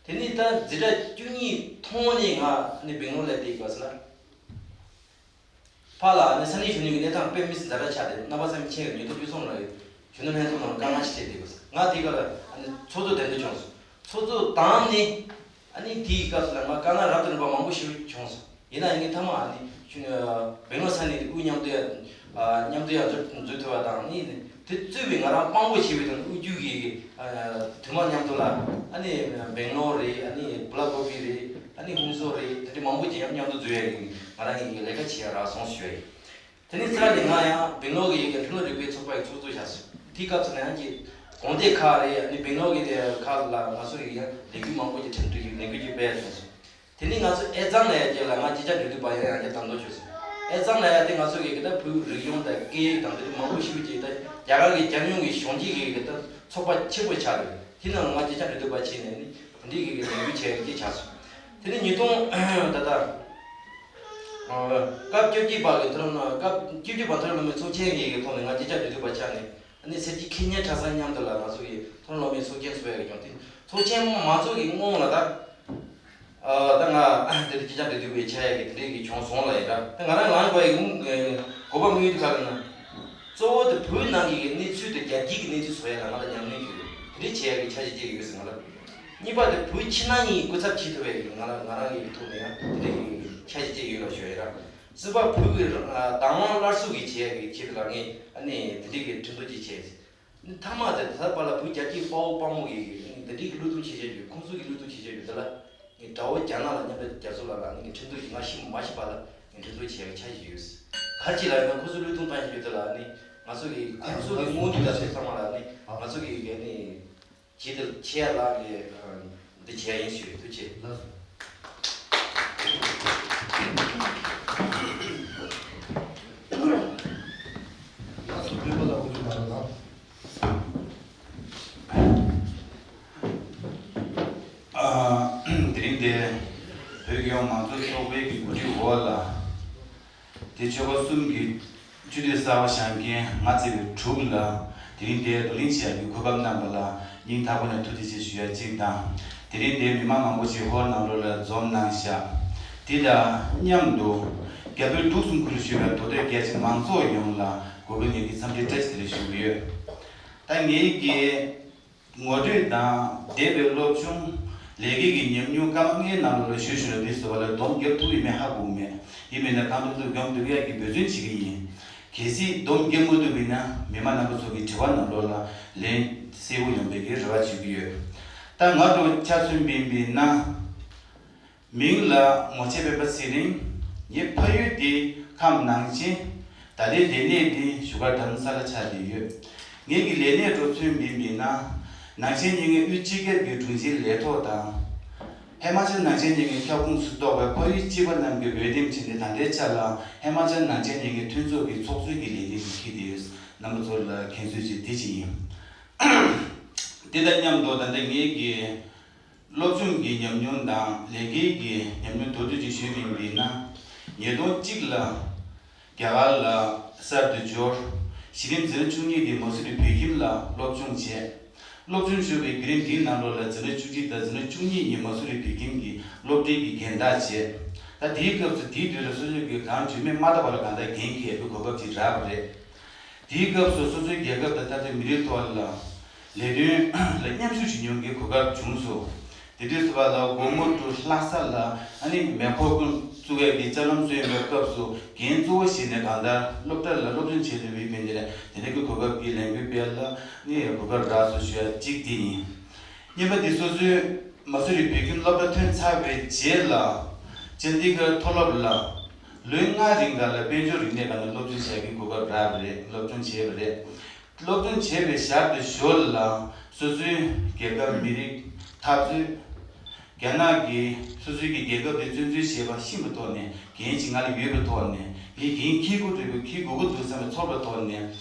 དེ་ནས་ད་འཛིན་གྲྭ་བཅུ་གཉིས་ཐོག་ནས་ང་ནི་སྦེང་ལོར་སླེབས་དུས་སྐབས་སུ་ལ། ཕར་ལ་ནི་ས་གནས་གཞོན་ནུ་གི་གནས་སྟངས་དཔེ་མི་སྲིད་ཛ་དྲག་ཆགས་ཏེ་རྣམ་པ་ཚོ་མི་ཆེན་ཡོད། ཉིས་སྟོང་བཅུ་གསུམ་ལ་ཡོད། གཞོན་ནུ་ལྷན་ཚོགས་ནང་ལ་དཀའ་ངལ་ཞིག་འཕྲད་དེ་དགོས། ང་དེའི་སྐབས་ལ་ཨ་ནི་ཚོགས་གཙོ་འདེམས་ཐོན་བྱུང་སོང་། ཚོགས་གཙོ་བདམས་ནས་ཨ་ནི་དེའི་སྐབས་སུ་ལ་ང་དཀའ་ངལ་རབ་ཏུ་རིམ་པ་མང་པོ་ཞིག་བྱུང་སོང་། ཡིན་ན་ཡང་ངས་མཐའ་མ་ཨ་ནི་ཆུ་ནི་སྦེང་ལོར་ས་གནས་དེ་དབུས་མཉམ་དུ་ཡ་མཉམ་དུ་ཡ་འཛུལ་འཛུལ་ཐུབ་པ་དང་ནི་དེ་གཙོས་པའི་ང་རང་དཔང་པོ་བྱས་པའི་དོན་དབུས་རྒྱུད་ཀྱི་དུ་མ་མཉམ་དུ་ལ་ཨ་ནི་སྦེང་ལོར་རེད། ཨ་ནི་བུ་ལ་ཀོ་པི་རེད། ཨ་ནི་ཧུན་སུར་རེད། དེ་འདྲ་མང་པོ་ཅིག་ཡང་མཉམ་དུ་འཛུལ་ཡ་གི་ང་རང་གི་ལས་ཀ་བྱེད་ཡ་རག་སོང་ཞུ་ཡ་ཡིན། དེ་ནས་ཚར་ནས་ང་ཡང་སྦེང་ལོར་གྱི་ཡི་གེ་འཕྲོད་བསླུར་རིག་པའི་ཚོགས་པ་ཡི་ཚོགས་གཙོ་བཞག་སོང་། དེའི་སྐབས་སུ་ང་ཡང་གི་དགོན་སྡེ་ཁག་རེད། ཨ་ནི་སྦེང་ལོར་གྱི་ཁག་ལ་ང་ཚོ་ཡི་ཡང་ལས་འགུལ་མང་པོ་ཅིག་ཁྲིམས་སྒྲིག་གི་ལས་འགུལ་ཅིག་སྤེལ་སོང་། དེ་ནས་ང་ཚོ་ཨེ་ཙང་ལ་ཡ་རྗེས་ལ་ང་སྐྱེས་ཆེན་འབྲེལ་མཐུད་པ་ཡང་ཡང་བསྐྱར་བདམས་ཐོན་བྱུང་སོང་། ཨེ་ཙང་ལ་ཡ་དེ་ང་ཚོ་གི་གི་ད་བོད་རིག་གཞུང་དང་སྐད་ཡིག་དང་དེ་འདྲ་མང་པོ་ཞིག་ཅིག་ད་རྒྱ་གར་གྱི་རྒྱལ་ཡོངས་ཀྱི་གཞོན་སྐྱེས་ཀྱི་གི་ད་ཚོགས་པ་ཆེན་པོ་ཆགས་རེད། དེ་ནང་ང་སྐྱེས་ཆེན་འབྲེལ་མཐུད་པ་བྱས་ནས་ནི་དེ་འདྲའི་གི་གི་ལས་འགུལ་བྱས་ཀྱི་ཆགས་སོང་། དེ་ནས་ཉིས་སྟོང་ད་ལྟ་སྐབས་བཅོ་བརྒྱད་པ་གི་མཐོ་རིམ་སྐབས་བཅོ་བརྒྱད་པ་མཐོ་རིམ་སློབ་མའི་ཚོགས་ཆེན་གྱི་གི་ཐོག་ནས་ང་སྐྱེས་ཆེན་འབྲེལ་མཐུད་པ་ཆགས་ནས། ཨ་ནི་སེར་བྱེས་ཁེ་ཉེན་གྲྭ་ཚང་མཉམ་དུ་ལ་ང་ཚོ་གི་མཐོ་རིམ་སློབ་མའི་ཚོགས་ཆེན་ཚོགས་ཡག་གི་བྱུང་། དེ་ཚོགས་ཆེན་མ་ཚོགས་ཀྱི་སྔོན་ལ་ད་ཨ་ད་ང་དེ་འདྲ་སྐྱེས་ཆེན་འབྲེལ་མཐུད་པའི་ཆ་ཡག་གི་དེ་འདྲའི་གི་བྱུང་སོང་ལ་ཡིན་ད། ད་ང་རང་ལངས་པ་ཡི་དགོས་པ་དམིགས་ཡུལ་དེ་ག་རེ་ན། གཙོ་བོ་དེ་བོད་ནང་གི་གནས་ཚུལ་དེ་རྒྱ་སྐྱེད་ཀྱི་གནས་ཚུལ་བཟོ་ཡག་ལ་ང་ལ་ཉམས་ལེན་ཞུ་དེ་འདྲའི་བྱེད་ཡག་གི་འཆར་གཞི་བཅས་ཡོད་ཟེར་ང་ལ། གཉིས་པ་དེ་བོད་ཕྱི་ནང་གཉིས་སྐུ་ཚབ་བྱེད་ཐུབ་པའི་ང་ལ་ང་རང་གི་ཐོག་ནས་ཡང་དེ་འདྲའི་གི་འཆར་གཞི་བཅས་ཡོད་ལ་ཞུ་ཡ་ཡིན་ར། གསུམ་པ་བོད་ཀྱི་བདག་དབང་སླར་གསོ་གི་བྱེད་ཡག་གི་ཆེད་དུ་ལ་ངས་ཨ་ནི་དེ་འདྲའི་གི་ཁྲིམས་ཐོག་ཅིག་བྱས། མཐའ་མ་དེ་ད་བར་ལ་བོད་རྒྱ་སྐྱེད་དཔའ་བོ་དཔའ་མོ་གི་འདི་འདྲའི་གི་བློས་གཏོང་བྱེད་བྱེད་རྒྱུ། ཁོང་ཚོ་གི་བློས་གཏོང་བྱེད་བྱེད་རྒྱུ་འདི་ལ་ངས་དགྲ་བོ་རྒྱ་ནག་ལ་མཉམ་འབྲེལ་རྒྱལ་ཚོགས་ལ་ལ་ངས་ཁྲིམས་ཐོག་ཅིག་ང་ཤི་མ་ཤི་བར་ལ་ངས་ཁྲིམས་ཐོག་བྱེད་ཡག་འཆར་གཞི་ཡོད། ག་རེ་བྱས་ལ་ཡིན་ན་ཁོང་ཚོ་བློས་གཏོང་བཏང་བྱེད་རྒྱུ་དེ་ལ་ནི་ང་ཚོ་གི་ཁོང་ཚོ་གི་དངོས་འབྲེལ་ལ་སོགས་ཚང་མ་ལ་ནི་ང་ཚོ་གི་གི་ནི། ཇི་ལྟར་ཆེ་ལགས་ཀྱིས་འདི་བྱས་ཡིན་ཞུ། ཐུགས་རྗེ་ཆེ། ལགས་སོ། ལགས་སོ། སྤེན་པ་ལགས་འུ་ཚོ་ལ་ལ། ཨ། དེ་རིང་འདིར་བོད་ཀྱི་མང་གཙོ་ཚོགས་པའི་གི་གོ་སྒྲིག་འོག་ལ། དེ་ཆོལ་ཁ་གསུམ་གྱི་སྤྱི་འཐུས་གསར་པ་བཞེངས་མཁན་ང་བརྩི་བའི་དྲུག་ལ་དེ་རིང་འདིར་བགྲོ་གླེང་བྱེད་ཡག་གི་གོ་སྐབས་གནང་བ་ལ་སྙིང་ཐག་པ་ནས་ཐུགས་རྗེ་ཆེ་ཞུ་ཡ་གཅིག་དང་། དེ་རིང་འདིར་མི་མང་མང་པོ་ཞིག་ཧོལ་ནང་ལོགས་ལ་འཛོམས་གནང་ཤག་དེ་དང་མཉམ་དུ་རྒྱ་བོད་འབྲུག་གསུམ་ཁུལ་དུ་བཞུགས་པའི་མདོ་སྟོད་རྒྱ་ཆེ་མང་ཚོགས་ཡོངས་ལ་ གུས་པ་ངེད་ཀྱི་འཚམས་འདྲི་བཀྲ་ཤིས་བདེ་ལེགས་ཞུ་གི་ཡོད། ད་ངེད་ཀྱི་ངོ་སྤྲོད་དང་འདས་པའི་སློབ་སྦྱོང་ལས་ཀའི་གི་ཉམས་མྱོང་སྐར་མ་ལྔའི་ནང་ལོགས་ལ་ཞུ་ཞུ་ལ་འདི་ཟེར་བ་ལ་སྡོམ་རྒྱབ་ཐུབ་ཡིན་མིན་ཧ་གོ་མེད། ཡིན་མིན་ན་གང་ཐུབ་ཐུབ་སྒོམ་སྒྲུབ་ཡག་གི་འབད་བརྩོན་བྱེད་ཀྱི་ཡིན། གལ་སྲིད་སྡོམ་རྒྱབ་མ་ཐུབ་པ་ཡིན་ན་མི་མང་རྣམ་པ་ཚོ་གི་དྲི་བ་ནང་ལོགས་ལ་ལན་གསལ་པོ་ཡོང་པའི་གི་རེ་བ་བྱེད་ཀྱི་ཡོད། ད་ང་ཚོ་ཆ་མཚོན་པ་ཡིན་པ་ཡིན་ན། མིང་ལ་ངོ་ཆེ་སྤེན་པ་ཚེ་རིང་། ངའི་ཕ་ཡུལ་དེ་ཁམས་ནང་ཆེན། ད་ལྟའི་ལས་གནས་དེ་བཞུགས་སྒར་དྷ་རམ་ས་ལ་ཆགས་བསྡད་ཡོད། ངེད་ཀྱི་ལས་གནས་འགྲོ་ཚུལ་མིན་པ་ཡིན་ན། ནང་ཆེན་མཉེན་ལྔའི་དབུས་སྤྱི་ཁྱབ་ཀྱི་དྲུང་ཆེའི་ལས་ཐོག་དང་། ཧི་མ་ཅལ་ནང་ཆེན་མཉེན་ལྔའི་ཁྱབ་ཁོངས་སུ་གཏོགས་པའི་ཕ་ཡུལ་གཅིག་པ་རྣམས་ཀྱི་འོས་འདེམས་བྱས་ནས་ད་ལྟའི་ཆ་ལ་ཧི་མ་ཅལ་ནང་ཆེན་མཉེན་ལྔའི་མཐུན་ཚོགས་ཀྱི་ཚོགས་གཙོའི་གི་ལས་འགན་དེ་འཁྱེར་བསྡད་ཡོད། རྣམ་པ་ཚོ་ལ་མཁྱེན་ཚུལ་ཅིག་དེ་གཅིག་ཡིན། དེ་དང་མཉམ་དུ་ད་ལྟ་ངེད་ཀྱི་སློབ་སྦྱོང་གི་ཉམས་མྱོང་དང་ལས་ཀའི་གི་ཉམས་མྱོང་མདོར་བསྡུས་ཅིག་ཞུས་པ་ཡིན་ན། ཉིས་སྟོང་གཅིག་ལ་རྒྱ་གར་ལ་གསར་དུ་འབྱོར། གཞི་རིམ་འཛིན་གྲྭ་བཅུ་གཉིས་དེ་མ་སུ་རི་བོད་ཁྱིམ་ལ་སློབ་སྦྱོང་བྱས། སློབ་སྦྱོང་ཞུ་བའི་བརྒྱུད་རིམ་འདིའི་ནང་ལོགས་ལ་འཛིན་གྲྭ་བཅུ་གཅིག་དང་འཛིན་གྲྭ་བཅུ་གཉིས་གཉིས་མ་སུ་རི་བོད་ཁྱིམ་གྱི་སློབ་གྲྭའི་གི་རྒན་བདག་བྱས། ད་དེའི་སྐབས་སུ་དེའི་དུས་ལ་སོ་སོའི་གི་གང་བྱུས་མེད་མ་བཏབ་པ་ལ་གང་ལྟར་འགན་འཁྱེར་ཡག་གི་གོ་སྐབས་ཅིག་རག་པ་རེད། དེའི་སྐབས་སུ་སོ་སོའི་རྒྱལ་ཁབ་དང་ད་ལྟའི་མི་རིགས་ཐོག་ལ་ལས་དོན་ལ་མཉམ་ཞུགས་བྱེད་མྱོང་གི་གོ་སྐབས་བྱུང་སོང་། དེ་དུས་སུ་བ་ལ་སྒོ་མོ་ཏུ་ལྷ་ས་ལ་ཨ་ནི་མེ་འཁོར་ཀུན་བཙུགས་ཡས་ཀྱི་ལྕགས་ལམ་བཟོ་ཡོང་བའི་སྐབས་སུ་འགན་གཙོ་བོ་བཞེས་ནས་གང་ལྟར་སློབ་གྲྭ་ལ་སློབ་སྦྱོང་བྱེད་ཐུབ་པའི་མི་འདི་ལ་དེ་འདྲ་གི་གོ་སྐབས་ཀྱི་ལས་འགུལ་སྤེལ་ལ་ནི་གོ་སྐབས་རག་སོང་ཞུ་ཡ་གཅིག་དེ་ཡིན། གཉིས་པ་དེ་སོ་སོའི་མ་སུ་རི་བོད་ཁྱིམ་སློབ་གྲྭ་ཐོན་ཚར་བའི་རྗེས་ལ་ཅན་དི་གར་མཐོ་སློབ་ལ་ལོ་ལྔ་རིང་ག་ལ་དཔལ་འབྱོར་རིག་གནས་སྒང་ལ་སློབ་སྦྱོང་བྱེད་ཀྱི་གོ་སྐབས་རག་པ་རེད། སློབ་སྦྱོང་བྱས་པ་རེད། སློབ་སྦྱོང་བྱས་པའི་ཞར་དུ་ཞོར་ལ་སོ་སོའི་རྒྱལ་ཁབ་མི་རིགས་འཐབ་རྩོད། རྒྱ་ནག་གིས་སོ་སོའི་གི་རྒྱལ་ཁབ་དེ་བཙན་འཛུལ་བྱས་པ་ཤེས་པའི་ཐོག་ནས་འགན་ཅིག་ང་ལ་ཡོད་པའི་ཐོག་ནས་ངས་འགན་འཁྱེར་དགོས་འདུག་འཁྱེར་དགོས་ཀྱི་འདུག་བསམ་པའི་ཚོར་བའི་ཐོག་ནས་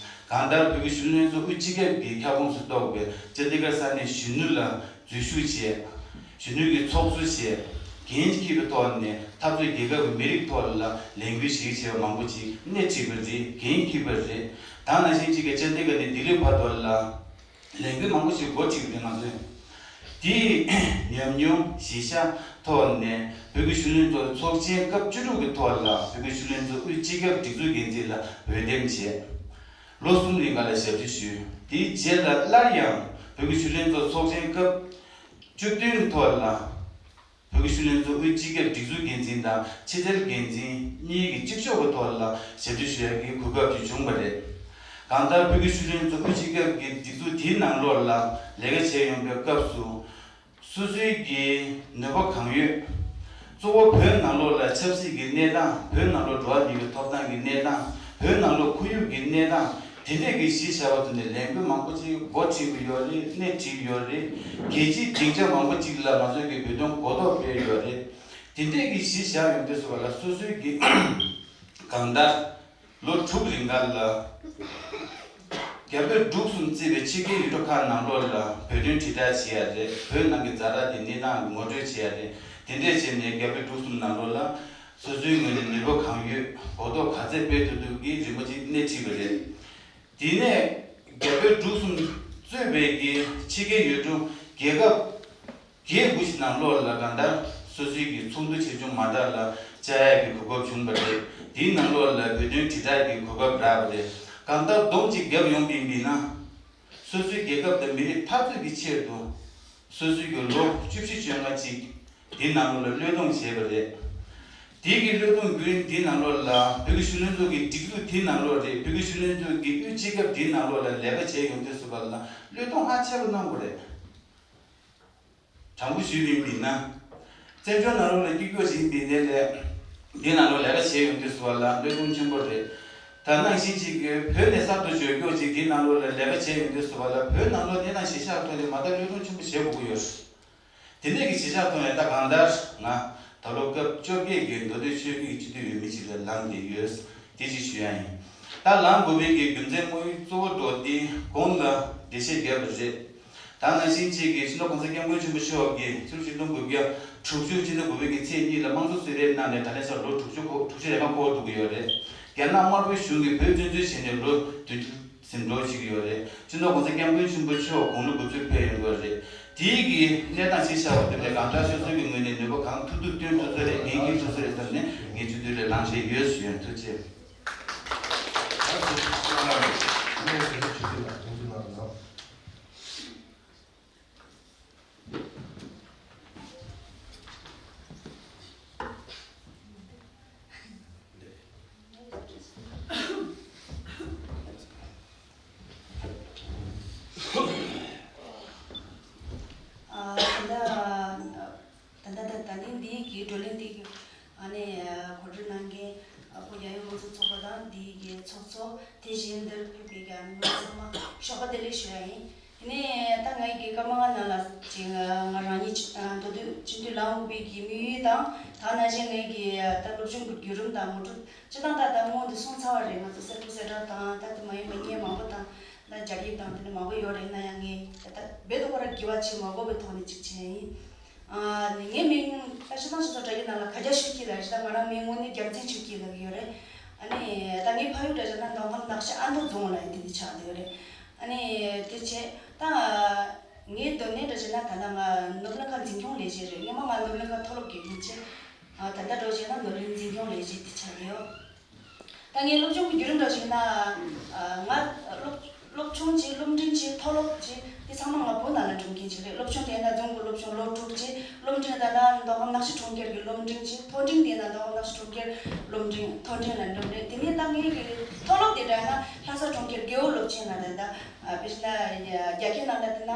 གང་ལྟར་བོད་ཀྱི་གཞོན་ནུ་ལྷན་ཚོགས་དབུས་སྤྱི་ཁྱབ་ཀྱི་ཁྱབ་ཁོངས་སུ་གཏོགས་པའི་ཅན་དི་གར་ས་གནས་གཞོན་ནུ་ལ་འཛུལ་ཞུགས་བྱས། གཞོན་ནུ་གི་ཚོགས་གཙོ་བྱས། འགན་འཁྱེར་བའི་ཐོག་ནས་འཐབ་རྩོད་རྒྱལ་ཁབ་ཀྱི་མི་རིགས་ཐོག་ལ་ལས་འགུལ་ཞིག་བྱས་པ་མང་པོ་ཅིག་སྣེ་ཁྲིད་པ་རེད། འགན་འཁྱེར་པ་རེད། ད་ནང་བཞིན་གཅིག་གི་ཅན་དི་གར་ནས་ལྡི་ལི་བར་དུ་ལ་ལས་འགུལ་མང་པོ་ཞིག་འགོ་ཁྲིད་པ་རེད་ང་ཚོས། དེའི་ཉམས་མྱོང་གཞི་བཞག་ཐོག་ནས་བོད་ཀྱི་གཞོན་ནུ་ལྷན་ཚོགས་ཚོགས་ཆེན་སྐབས་བཅུ་དྲུག་གི་ཐོག་ལ་བོད་ཀྱི་གཞོན་ནུ་ལྷན་ཚོགས་དབུས་སྤྱི་ཁྱབ་སྒྲིག་འཛུགས་འགན་འཛིན་ལ་འོས་འདེམས་བྱས། ལོ་གསུམ་རིང་ག་ལ་ཞབས་ཕྱི་ཞུས། དེའི་རྗེས་ལ་སླར་ཡང་བོད་ཀྱི་གཞོན་ནུ་ལྷན་ཚོགས་ཚོགས་ཆེན་སྐབས་བཅུ་བདུན་གྱི་ཐོག་ལ་བོད་ཀྱི་གཞོན་ནུ་ལྷན་ཚོགས་དབུས་སྤྱི་ཁྱབ་སྒྲིག་འཛུགས་འགན་འཛིན་དང་ཕྱི་དྲིལ་འགན་འཛིན་གཉིས་ཀྱི་གཅིག་ལྕོགས་ཀྱི་ཐོག་ལ་ཞབས་ཕྱི་ཞུ་ཡག་གི་གོ་སྐབས་ཅིག་བྱུང་བ་རེད། གང་ལྟར་བོད་ཀྱི་གཞོན་ནུ་ལྷན་ཚོགས་དབུས་སྤྱི་ཁྱབ་ཀྱི་སྒྲིག་འཛུགས་དེའི་ནང་ལོགས་ལ་ལས་ཀ་བྱས་ཡོང་པའི་སྐབས་སུ། སོ་སོའི་གི་ནུས་པ་གང་ཡོད། གཙོ་བོ་བོད་ནང་ལོགས་ལ་ཆབ་སྲིད་ཀྱི་གནས་སྟངས། བོད་ནང་ལོགས་འགྲོ་བ་མིའི་ཐོབ་ཐང་གི་གནས་སྟངས། བོད་ནང་ལོགས་ཁོར་ཡུག་གི་གནས་སྟངས། དེ་འདྲས་ཀྱི་གཞི་བཞག་པ་དེ་ནས་ལས་འགུལ་མང་པོ་ཅིག་འགོ་ཁྲིད་ཀྱི་ཡོད་རེད། སྣེ་ཁྲིད་ཀྱི་ཡོད་རེད། རྒྱལ་སྤྱིའི་སྡིངས་ཆ་མང་པོ་ཅིག་ལ་ང་ཚོའི་གི་བོད་དོན་གོ་རྟོགས་སྤེལ་ཡོད་རེད། དེ་འདྲས་ཀྱི་གཞི་བཞག་ཡོང་དུས་སུ་བ་ལ་སོ་སོའི་གི་གང་ལྟར། ལོ་དྲུག་རིང་ག་ལ། རྒྱ་བོད་འབྲུག་གསུམ་བརྩིས་པའི་ཕྱི་རྒྱལ་ཡུལ་གྲུ་ཁག་ནང་ལོགས་ལ་བོད་དོན་དྲིལ་བསྒྲགས་བྱེད་ཡ་རེད། བོད་ནང་གི་ཛ་དྲག་དེ་གནས་སྟངས་ངོ་སྤྲོད་བྱེད་ཡ་རེད། དེ་འདྲས་བྱས་ནས་རྒྱ་བོད་འབྲུག་གསུམ་ནང་ལོགས་ལ་སོ་སོའི་ངོས་ནས་ནུས་པ་གང་ཡོད་གོ་རྟོགས་ག་ཚད་སྤེལ་ཐུབ་ཐུབ་ཀྱིས་རིན་པོ་ཆེ་སྣེ་ཁྲིད་པ་རེད། དེ་ནས་རྒྱ་བོད་འབྲུག་གསུམ་གཙོས་པའི་གི་ཕྱི་རྒྱལ་ཡུལ་གྲུ་རྒྱལ་ཁབ། རྒྱལ་དགུ་ཞིག་ནང་ལོགས་ལ་གང་ལྟར་སོ་སོའི་གི་ཚོགས་འདུ་ཆེ་ཆུང་མ་འདྲ་ལ་བཅར་ཡག་གི་གོ་སྐབས་བྱུང་བ་རེད། དེའི་ནང་ལོགས་ལ་བོད་དོན་དྲིལ་བསྒྲགས་ཀྱི་གོ་སྐབས་རག་པ་རེད། གང་ལྟར་སྡོམ་གཅིག་བརྒྱབ་ཡོང་པ་ཡིན་ན། སོ་སོའི་རྒྱལ་ཁབ་དང་མི་རིགས་འཐབ་རྩོད་ཀྱི་ཆེད་དུ་སོ་སོའི་གི་ལོ་བཅུ་བཞི་བཅོ་ལྔ་གཅིག་དེའི་ནང་ལོགས་ལ་བློས་གཏོང་བྱས་པ་རེད། དེའི་གི་བློས་གཏོང་བརྒྱུད་རིམ་དེའི་ནང་ལོགས་ལ་བོད་ཀྱི་གཞོན་ནུ་ལྷན་ཚོགས་ཀྱི་སྒྲིག་འཛུགས་དེའི་ནང་ལོགས་རེད། བོད་ཀྱི་གཞོན་ནུ་ལྷན་ཚོགས་ཀྱི་དབུས་སྤྱི་ཁྱབ་དེའི་ནང་ལོགས་ལ་ལས་ཀ་བྱས་ཡོང་དུས་སུ་བ་ལ་བློས་གཏོང་ཧ་ཆེ་བ་གནང་དགོས་རེད། དྲང་པོ་ཞུས་པ་ཡིན་ན། བཙན་བྱོལ་ནང་ལོགས་ལ་སྐྱིད་སྐྱོ་ཞིག་ཡིན་པའི་གནས་ལས། འདི་ནང་ལོགས་ལས་ཀ་བྱས་ཡོང་དུས་སུ་བ་ལ་བློས་གཏོང་ཆེན་པོ་རེད། ད་ནང་བཞིན་ཅིག་གི་བོད་ནས་གསར་དུ་འབྱོར་སྐྱོ་ཅིག་འདི་ནང་ལོགས་ལ་ལས་ཀ་བྱས་ཡོང་དུས་སུ་བ་ལ་བོད་ནང་ལོགས་གནས་སྟངས་གཞི་བཞག་ཐོག་ནས་མ་ད་བློས་གཏོང་ཆེན་པོ་བྱེད་དགོས་ཀྱི་ཡོད། དེ་འདྲས་ཀྱི་གཞི་བཞག་ཐོག་ནས་ད་གང་ལྟར་ང་ད་ལོ་སྐབས་བཅོ་བརྒྱད་ཀྱི་མདོ་སྟོད་ཆོལ་ཁའི་སྤྱི་འཐུས་འོས་མི་ཅིག་ལ་ལངས་བསྡད་ཡོད། དེ་ཅིག་ཞུ་ཡ་ཡིན། ད་ལངས་དགོས་པའི་གི་རྒྱུ་མཚན་དངོས་ཡོད་གཙོ་བོ་འགྲོ་འདི་གོང་ལ་འགྲེལ་བཤད་བརྒྱབ་པ་རེད། ད་ནང་བཞིན་གཅིག་གིས་སྤྱི་ནོར་༸གོང་ས་༸སྐྱབས་མགོན་ཆེན་པོ་མཆོག་གིས་ཕྱི་ལོ་ཆིག་སྟོང་དགུ་བརྒྱ་དྲུག་ཅུ་སྤྱི་ཟླ་དགུ་པའི་གི་ཚེས་གཉིས་ལ་དམངས་གཙོ་གསོལ་རས་གནང་ནས་ད་ལན་ཆ་ལོ་དྲུག་ཅུ་འཁོར་དྲུག་ཅུ་རེ་ལྔ་འཁོར་འགྲོ་གི་ཡོད་རེད། རྒྱ་ནག་དམར་པོའི་གཞུང་གིས་བོད་བཙན་འཛུལ་བྱས་ནས་ལོ་བདུན་ཅུ་ཟིན་འགྲོ་བྱེད་ཀྱི་ཡོད་རེད། སྤྱི་ནོར་༸གོང་ས་༸སྐྱབས་མགོན་ཆེན་པོ་མཆོག་དགུང་ལོ་དགུ་བཅུར་ཕེབས་ཡོང་གི་ཡོད་རེད། དེའི་གི་གནས་སྟངས་ཅིག་ཤར་བ་དེ་ལས་གང་ལྟར་སོ་སོའི་གི་ངོས་ནས་ནུས་པ་གང་ཐུབ་ཐུབ་བཏོན་ཐུབ་ས་རེད། འགན་འཁྱེར་ཐུབ་ས་རེད་བསམ་ནས་ངས་སྤྱི་འཐུས་ལ་ལངས་བཞིན་ཡོད་ཞུ་ཡོད། ཐུགས་རྗེ་ཆེ། ཁོང་ཚོས་ཞུ་རྒྱུ་ལ་དོན་ཚུལ་གནང་རོགས་གནང་། ཨ། ད་ལྟ་ད་ལྟ་ད་ད་ལྟ་འདིའི་གི་བགྲོ་གླེང་འདི་གི་ཨ་ནི་གོ་སྒྲིག་གནང་མཁན་ཨ་བོད་རྒྱལ་ཡོངས་མང་གཙོ་ཚོགས་པ་དང་འདིའི་གི་ཚོགས་གཙོ། དེ་བཞིན་འདིར་ཕེབས་པའི་གི་ཨ་ནི་མི་ཚང་མ་ཞོགས་པ་བདེ་ལེགས་ཞུ་ཡ་ཡིན། དེ་ནས་ད་ངའི་གི་སྐར་མ་ལྔ་ནང་ལ་ཅིག་ང་རང་ཉིད་ཅིག་ཨ་མདོ་སྟོད་སྤྱི་འཐུས་ལངས་དགོས་པའི་གི་དམིགས་ཡུལ་དང་། ད་ནང་བཞིན་ངའི་གི་ད་སློབ་སྦྱོང་གི་བརྒྱུད་རིམ་དང་ངོ་སྤྲོད་སྤྱི་བཏང་ད་ད་སྔོན་དུ་སོང་ཚར་བ་རེད། ང་ཚོ་གསར་འགོད་གསལ་བསྒྲགས་དང་ད་དེ་མ་ཡིན་པ་བརྙན་མང་པོ་དང་ད་རྒྱ་སྐད་དང་དེ་འདྲ་མང་པོ་ཡོད་རེད། ན་ཡང་ངས་ད་རྦད་དེ་ཁོ་ར་གི་བ་ཆེ་མ་དགོས་པའི་ཐོག་ནས་ཅིག་བྱས་ཡིན། ཨ་ནི་ངའི་མིང་ད་སྤྱི་བཏང་སྤྱི་ཚོགས་དྲ་རྒྱའི་ནང་ལ་ཁ་རྒྱ་ཤུ་ཁྱི་ལབ་རེད། ད་ང་རང་མིང་དངོས་གནས་རྒྱལ་མཚན་ཆོས་སྐྱིད་ལབ་ཀྱི་ཡོད་རེད། ཨ་ནི་ད་ངའི་ཕ་ཡུལ་འདྲ་བྱས་ན་མདོ་ཁམས་ནག་ཆུ་ཨ་མདོ་རྫོང་ལ་ཡིན་དེ་འདི་ཆགས་བསྡད་ཡོད་རེད། ཨ་ནི་དེ་བྱས་ད་ངའི་སྡོད་གནས་འདྲ་བྱས་ན་ད་ལྟ་ང་ནོར་གླིང་ཁ་འཛིན་སྐྱོང་ལས་བྱེད་རེད། སྔོན་མ་ང་ནོར་གླིང་ཁ་མཐོ་སློབ་དགེ་རྒན་བྱས། ཨ་ད་ལྟ་འདྲ་བྱས་ན་ནོར་གླིང་འཛིན་སྐྱོང་ལས་བྱེད་དེ་ཆགས་བསྡད་ཡོད། ད་ངའི་སློབ་སྦྱོང་གི་བརྒྱུད་རིམ་འདྲ་ཞིག་ཡིན་ན། ཨ་ང་སློབ་སློབ་ཆུང་བྱས། སློབ་འབྲིང་བྱས། མཐོ་སློབ་བྱས། དེ་ཚང་མ་ང་བོད་ནང་ལ་འགྲིམ་མཁན་ཅིག་རེད། སློབ་ཆུང་དེ་ཡིན་ན་རྫོང་གི་སློབ་ཆུང་ལོ་དྲུག་བྱས། སློབ་འབྲིང་ད་ལྟ་མདོ་ཁམས་ནག་ཆུ་གྲོང་ཁྱེར་གྱི་སློབ་འབྲིང་བྱས། མཐོ་འབྲིང་དེ་ཡིན་ན་མདོ་ཁམས་ནག་ཆུ་གྲོང་ཁྱེར་སློབ་འབྲིང་མཐོ་འབྲིང་ལ་འགྲིམ་རེད། དེ་ནས་ད་ངའི་གི་མཐོ་སློབ་དེ་འདྲ་ཡིན་ན་ལྷ་ས་གྲོང་ཁྱེར་རྒེད་འོག་སློབ་ཆེན་ལ་རེད། ད་དཔེར་ན་རྒྱ་སྐད་ནང་ལ་བསྡད་ན་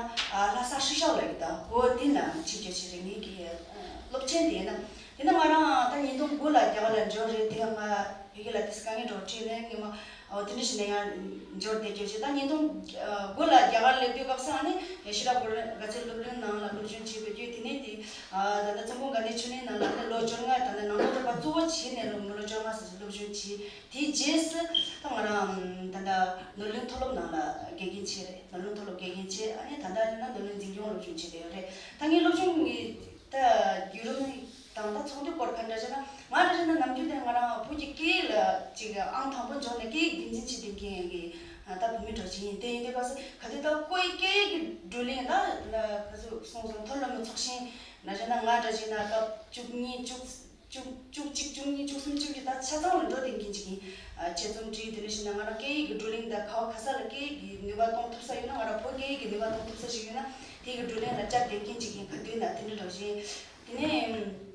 ལྷ་ས་ཧྲི་ཤའོ་ལ་གི་ད་འོ་དེ་ན་ཕྱིན་རྒྱུ་ཞིག་རེད། ངའི་གི་སློབ་ཆེན་དེ་ཡིན་ན། དེ་ནས་ང་རང་ད་ཉིས་སྟོང་དགུ་ལ་རྒྱ་གར་ལ་འབྱོར་རེད། དེ་ང་བོད་སྐད་ལ་དེ་དཀའ་ངལ་འདྲ་བོ་འཕྲད་ནས་ངས་མ་འོ་དེ་འདྲ་བྱས་ནས་ཡང་འབྱོར་བསྡད་རྒྱུ་བྱས། ད་ཉིས་སྟོང་དགུ་ལ་རྒྱ་གར་སླེབས་དུས་སྐབས་སུ་ཨ་ནི་ཤི་ར་གོ་ལ་དགའ་ཚལ་སློབ་གླིང་ནང་ལ་སློབ་སྦྱོང་བྱས་པའི་རྒྱུད། དེ་ནས་དེ་ད་ལྟ་ཙོང་ཁ་དགའ་ལྡན་ཆོས་གླིང་ནང་ལ་ཨ་ནི་ལོ་བཅོ་ལྔ། ད་ལྟ་ནང་སློབ་རིམ་པ་གཙོ་བོ་བྱས་ནས་ལོ་ལོ་བཅོ་ལྔ་ཙམ་ཞིག་སློབ་སྦྱོང་བྱས། དེའི་རྗེས་སུ་ད་ང་རང་ད་ལྟ་ནོར་གླིང་མཐོ་སློབ་ནང་ལ་དགེ་རྒན་བྱས་རེད། ནོར་གླིང་མཐོ་སློབ་དགེ་རྒན་བྱས། ཨ་ནི་ད་ལྟ་ཡིན་ན་ནོར་གླིང་འཛིན་སྐྱོང་སློབ་སྦྱོང་བྱས་བསྡད་ཡོད་རེད། ད་ངའི་སློབ་སྦྱོང་གི་ད་བརྒྱུད་རིམ་དང་ད་ཚོགས་འདུའི་སྐོར་ག་འདྲ་བྱས་ན། ང་འདྲ་བྱས་ན་ནམ་རྒྱུན་དེ་ང་རང་བོད་ཀྱི་སྐད་ཡིག་ལ་ཅིག་ཨང་དང་པོ་འཇོག་ནས་སྐད་ཡིག་རྒྱུན་འཛིན་བྱེད་བསྡད་མཁན་གྱི་ད་བོད་མི་འདྲ་ཅིག་ཡིན། དེ་ཡིན་དུས་སྐབས་སུ་ག་དུས་ད་ཁོའི་སྐད་ཡིག་གི་བགྲོ་གླེང་ད་ག་ཚོད་སོང་སོང་། མཐོ་སློབ་མི་ཚོགས་ཆེན་འདྲ་བྱས་ན། ང་འདྲ་བྱས་ན་སྐབས་བཅུ་གཉིས་བཅུ་བཅུ་བཅུ་གཅིག་བཅུ་གཉིས་བཅུ་གསུམ་བཅུ་བཞི་ད་ཆ་ཚང་ལ་འགྲོ་བསྡད་མཁན་ཅིག་ཡིན། ཨ་དཔྱད་རྩོམ་བྲིས། དེ་འདྲ་བྱས་ན་ང་རང་སྐད་ཡིག་གི་བགྲོ་གླེང་ད་ག་བ་ག་ས་ལ་སྐད་ཡིག་གི་ནུས་པ་གཏོང་ཐུབ་ས་ཡོད་ན། ང་རང་བོད་སྐད་ཡིག་གི་ནུས་པ་གཏོང་ཐུབ་ས་ཞིག་ཡོད་ན་དེ་གི་བགྲོ་གླེང་ལ་བཅར་བསྡད་མཁན་ཅིག་ཡིན། ག་དུས་ན་དེ་འདྲ་འདྲ་བོ་ཞིག་ཡིན། དེ་ནས་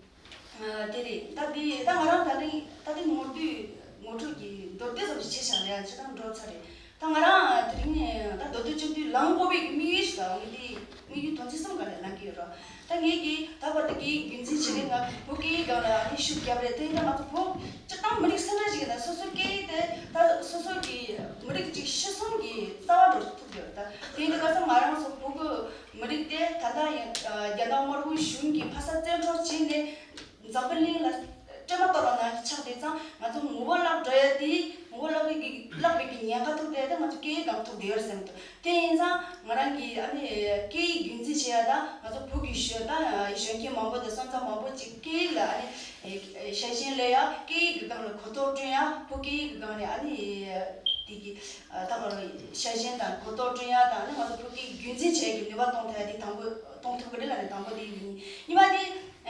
ཨ་དེ་རེད། ད་དེ་ད་ང་རང་ད་ལན་ད་ལྟའི་ངོ་བསྟོད་ངོ་སྤྲོད་ཀྱི་མདོར་བསྡུས་ཙམ་ཞིག་བྱས་བཞག་ན་ཡང་ཅི་ཐང་འགྲོ་ཚར་རེད། ད་ང་རང་དེ་རིང་ནས་ད་མདོ་སྟོད་སྤྱི་འཐུས་ལངས་དགོས་པའི་གི་དམིགས་ཡུལ་ཞིག་དང་། ངས་དེ་དམིགས་ཡུལ་དོན་ཚན་གསུམ་སྒང་ནས་ལངས་ཀྱི་ཡོད་རེད། ད་ངས་ཀྱིས་ད་བར་དུ་སྐད་ཡིག་རྒྱུན་འཛིན་བྱེད་མཁན་ང་བོད་སྐད་ཡིག་སྒང་ལ་ཨ་ནི་ཤུགས་བརྒྱབ་རེད། དེ་ཡིན་ན་ང་ཚོ་བོད་སྤྱིར་བཏང་མི་རིགས་སུ་འདྲ་ཞིག་ཡིན་ན་སོ་སོའི་སྐད་ཡིག་དེ་ད་སོ་སོ་གི་མི་རིགས་གཅིག་ཤི་གསོན་གྱི་རྩ་བ་འགྲོ་ཐུབ་ཀྱི་ཡོད་རེད། ད་དེ་ཡིན་དུས་ག་ས་ང་རང་ཚོ་བོད་ཀྱི་མི་རིགས་དེ་ད་ལྟ་ཡང་རྒྱ་ནག་དམར་པོའི་གཞུང་གིས་ཕ་ས་བཙན་འཕྲོག་བྱས་ནས། འཛམ་བུ་གླིང་ལ་སྤྲད་མ་གཏོགས་པ་ནང་བཞིན་ཆགས་བསྡད་ཙང་། ང་ཚོ་ངོ་བོ་བརླག་འགྲོ་ཡ་དེ། ངོ་བོ་བརླག་པའི་གི་བརླག་པའི་གི་ཉེན་ཁ་ཐུག་བསྡད་དེ། ང་ཚོ་སྐད་ཡིག་སྒང་ཐུག་བསྡད་ཡོད་རེད་བསམ་གྱི་འདུག་དེ་ཡིན་ཙང་ང་རང་གིས་ཨ་ནི་སྐད་ཡིག་རྒྱུན་འཛིན་བྱེད་ཡ་དང་། ང་ཚོ་བོད་ཀྱི་གཞོན་དང་གཞོན་སྐྱེས་མང་པོ་དང་སོན་རྩ་མང་པོ་ཅིག་སྐད་ཡིག་ལ་ཨ་ནི་ཤ་ཞེན་སླེབས་ཡ། སྐད་ཡིག་གི་སྒང་ལ་གོ་རྟོགས་བསྐྲུན་ཡ། བོད་སྐད་ཡིག་གི་སྒང་ནས་ཨ་ནི་དེ་གི་ད་ག་ཤ་ཞེན་དང་གོ་རྟོགས་བསྐྲུན་ཡ་དང་། ཨ་ནི་ང་ཚོ་བོད་སྐད་ཡིག་རྒྱུན་འཛིན་བྱེད་ཡ་གི་ནུས་པ་གཏོང་ཐུབ་ཡ་དེ་དང་པོ་གཏོང་ཐུབ་ཀྱི་རེད་ལབ་ནས་དང་པོ་དེ་ཡིན། གཉིས་པ་དེ། ད་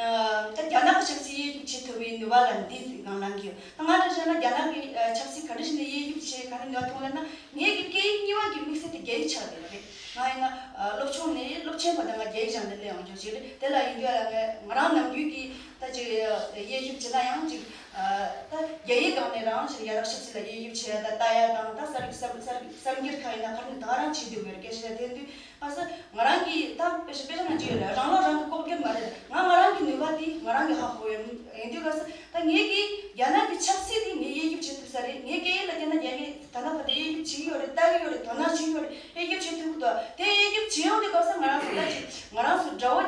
རྒྱ་ནག་གི་ཆབ་སྲིད་དབྱེ་ཞིབ་བྱེད་ཐུབ་པའི་ནུས་པ་ལ་འདི་སྒང་ལངས་ཀྱི་ཡོད། ད་ང་འདྲ་བྱས་ན་རྒྱ་ནག་གི་ཆབ་སྲིད་ག་འདྲ་ཞིག་ལ་དབྱེ་ཞིབ་བྱེད་ག་འདྲ་ནུས་པ་ཐོན་ལབ་ན། ངེད་ཀྱི་སྐད་ཡིག་གཉིས་པ་གི་དམིགས་བསལ་དེ་རྒྱ་ཡིག་ཆགས་བསྡད་པ་རེད། ང་ཡིན་ན་སློབ་ཆུང་ནས་སློབ་ཆེན་བར་དུ་ང་རྒྱ་ཡིག་སྦྱངས་ནས་སླེབས་ཡོང་རྒྱུ་ཅིག་རེད། དེ་ལ་ཡིན་དུས་ལ་ང་ང་རང་ནམ་རྒྱུན་གྱི་ད་ཅིག་དབྱེ་ཞིབ་བྱེད་ན་ཡང་ཅིག་ད་རྒྱ་ཡིག་སྒང་ནས་རང་ཅིག་རྒྱ་ནག་ཆབ་སྲིད་ལ་དབྱེ་ཞིབ་བྱེད་ཡ་ད་ལྟ་ཡ་དང་། ད་གསར་གསར་གསར་གསར་འགྱུར་ཁག་ཡིན་ན་ག་རེ་ད་ག་རང་བྱེད་དུས་ཡོད་རེད། སྐད་ཆ་དེ་དུས། ཨ་ས་ང་རང་གིས་ད་དཔེ་ཆ་དཔེ་ཆ་ནང་བྲིས་ཡོད་རེད། རང་ལོ་རང་གིས་ལྐོག་གྱུར་མ་རེད། ང་ང་རང་གི་ནུས་པ་འདི་ང་རང་གིས་ཧ་གོ་ཡོད། ཡིན་དུས་ག་ས་ད་ངེད་ཀྱིས་རྒྱ་ནག་གི་ཆབ་སྲིད་འདི་ངས་དབྱེ་ཞིབ་བྱེད་ཐུབ་ས་རེད། ངས་སྐད་ཡིག་ལ་བསྟན་ན་རྒྱ་སྐད་ད་ལྟ་བར་དུ་དབྱེ་ཞིབ་བྱེད་ཀྱི་ཡོད་རེད། ལྟ་གི་ཡོད་རེད། དོ་སྣང་བྱེད་ཀྱི་ཡོད་རེད། དབྱེ་ཞིབ་བྱེད་ཐུབ་ཀྱི་འདུག་དེ་དབྱེ་ཞིབ་བྱེད་ཡོང་དུས་ག་ས་ང་རང་ཚོ་ད་ཅིག་ང་རང་ཚོ་དགྲ་བོ་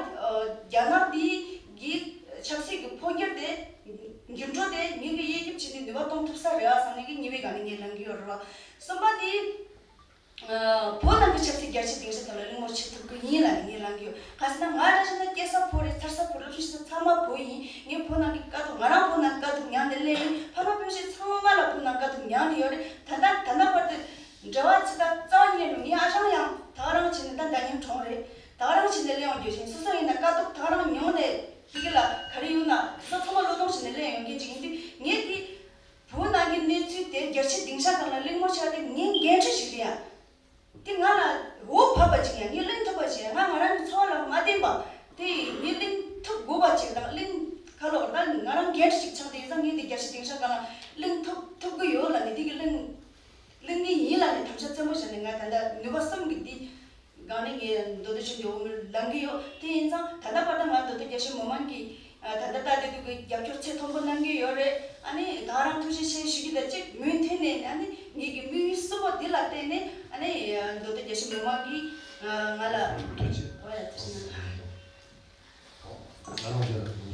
རྒྱ་ནག་འདི་གི་ཆབ་སྲིད་ཀྱི་འཕོ་འགྱུར་དེ་འགྱུར་འགྲོ་དེ་ངེད་ཀྱིས་དབྱེ་ཞིབ་བྱེད་ནས་ནུས་པ་གཏོང་ཐུབ་ས་རེད་ཨ་བསམ་ནས་གི་གཉིས་པའི་སྒང་ནས་ངས་ལངས་ཀྱི་ཡོད་རེད་བ། གསུམ་པ་དེ། བོད་ནང་གི་ཆབ་སྲིད་རྒྱ་ཆེ་སྡིངས་ཆ་དེ་ལ་གླེང་མོལ་བྱེད་ཐུབ་ཀྱི་ཡིན་ལབ་ནས་ངས་ལངས་ཀྱི་ཡོད། ག་ཟེར་ན་ང་འདྲ་བྱས་ན་སྐྱེས་ས་བོད་རེད། འཚར་ས་བོད་རེད། སློབ་སྦྱོང་བྱེད་ས་ཚང་མ་བོད་ཡིན། ངས་བོད་ནང་གི་དཀའ་སྡུག་ང་རང་བོད་ནང་དཀའ་སྡུག་མྱངས་ནས་སླེབས་ཡིན། ཕ་མ་སྤུན་མཆེད་ཚང་མ་ལ་བོད་ནང་དཀའ་སྡུག་མྱངས་ནས་ཡོད་རེད། ད་ལྟ་ད་ལྟ་བར་དུ་འབྲེལ་བ་ཇི་ལྟར་རྩ་བ་ཉིད་ནས་ངས་ཨ་ཞང་ཡང་ད་ག་རང་བྱས་ནས་ད་ཟླ་ཉིན་གྲོངས་རེད། ད་ག་རང་བྱས་ནས་སླེབས་ཡོང་རྒྱུ་བཞིན་སོ་སོ་ཡིན་ན་དཀའ་སྡུག་ད་ག་རང་མྱོང་ནས་དེ་གི་ལ་ག་རེ་ཡོད་ན་སོ་ཚང་མ་བློས་གཏོང་བྱས་ནས་སླེབས་ཡོང་མཁན་ཅིག་ཡིན་དུས་ངས་དེ། བོད་ནང་གི་གནས་ཚུལ་དེ་རྒྱ་ཆེ་སྡིངས་ཆ་སྒང་ལ་གླེང་མོལ་བྱས་ཏེ་ངའི་འགན་འཁྲི་ཞིག་རེད་ཡ། པ། དེ་ངས་གླེང་ཐུབ་དགོས་པ་ཅིག་དང་གླེང་ཁ་ལོག་ད་ང་རང་སྒེར་ཞིག་ཆགས་དེ་ཡིན་ཙང་ངས་འདི་རྒྱལ་སྤྱི་སྡིངས་ཆ་སྒང་ལ་གླེང་ཐུབ་ཐུབ་གི་ཡོད་ལ་ནི་དེ་གི་གླེང་གླེང་ངེས་ཡིན་ལ་ནི་དམ་བཅའ་བཙན་པོ་བཞག་ནས་ང་ད་ལྟ་ནུས་པ་གསུམ་གི་འདི་སྒང་ནས་ངས་མདོ་སྟོད་ཆོས་འབྱོར་འོག་མིར་ལངས་གི་ཡོད། དེ་ཡིན་ཙང་ད་ལྟ་བར་དུ་ང་མདོ་སྟོད་རྒྱལ་གཞིས་མི་མང་གིས་ད་ལྟ་ལྟ་བདེ་སྡུག་གི་རྒྱབ་སྐྱོར་ཚད་མཐོན་པོ་གནང་གི་ཡོད་རེད། ཨ་ནི་ད་རང་ཐུགས་རྗེ་ཆེ་ཞུ་གི་ད་གཅིག་མུ་མཐུད་ནས་ཨ་ནི་ངེད་ཀྱི་དམིགས་ཡུལ་གསུམ་པོ་འདི་ལ་བརྟེན་ནས་ཨ་ནི་མདོ་སྟོད་རྒྱལ་གཞིས་མི་མང་གིས་ང་ལ་ཐུགས་རྗེ་ཆེ། ཨོ་ཡ་ཐུགས་རྗེ་གནང་།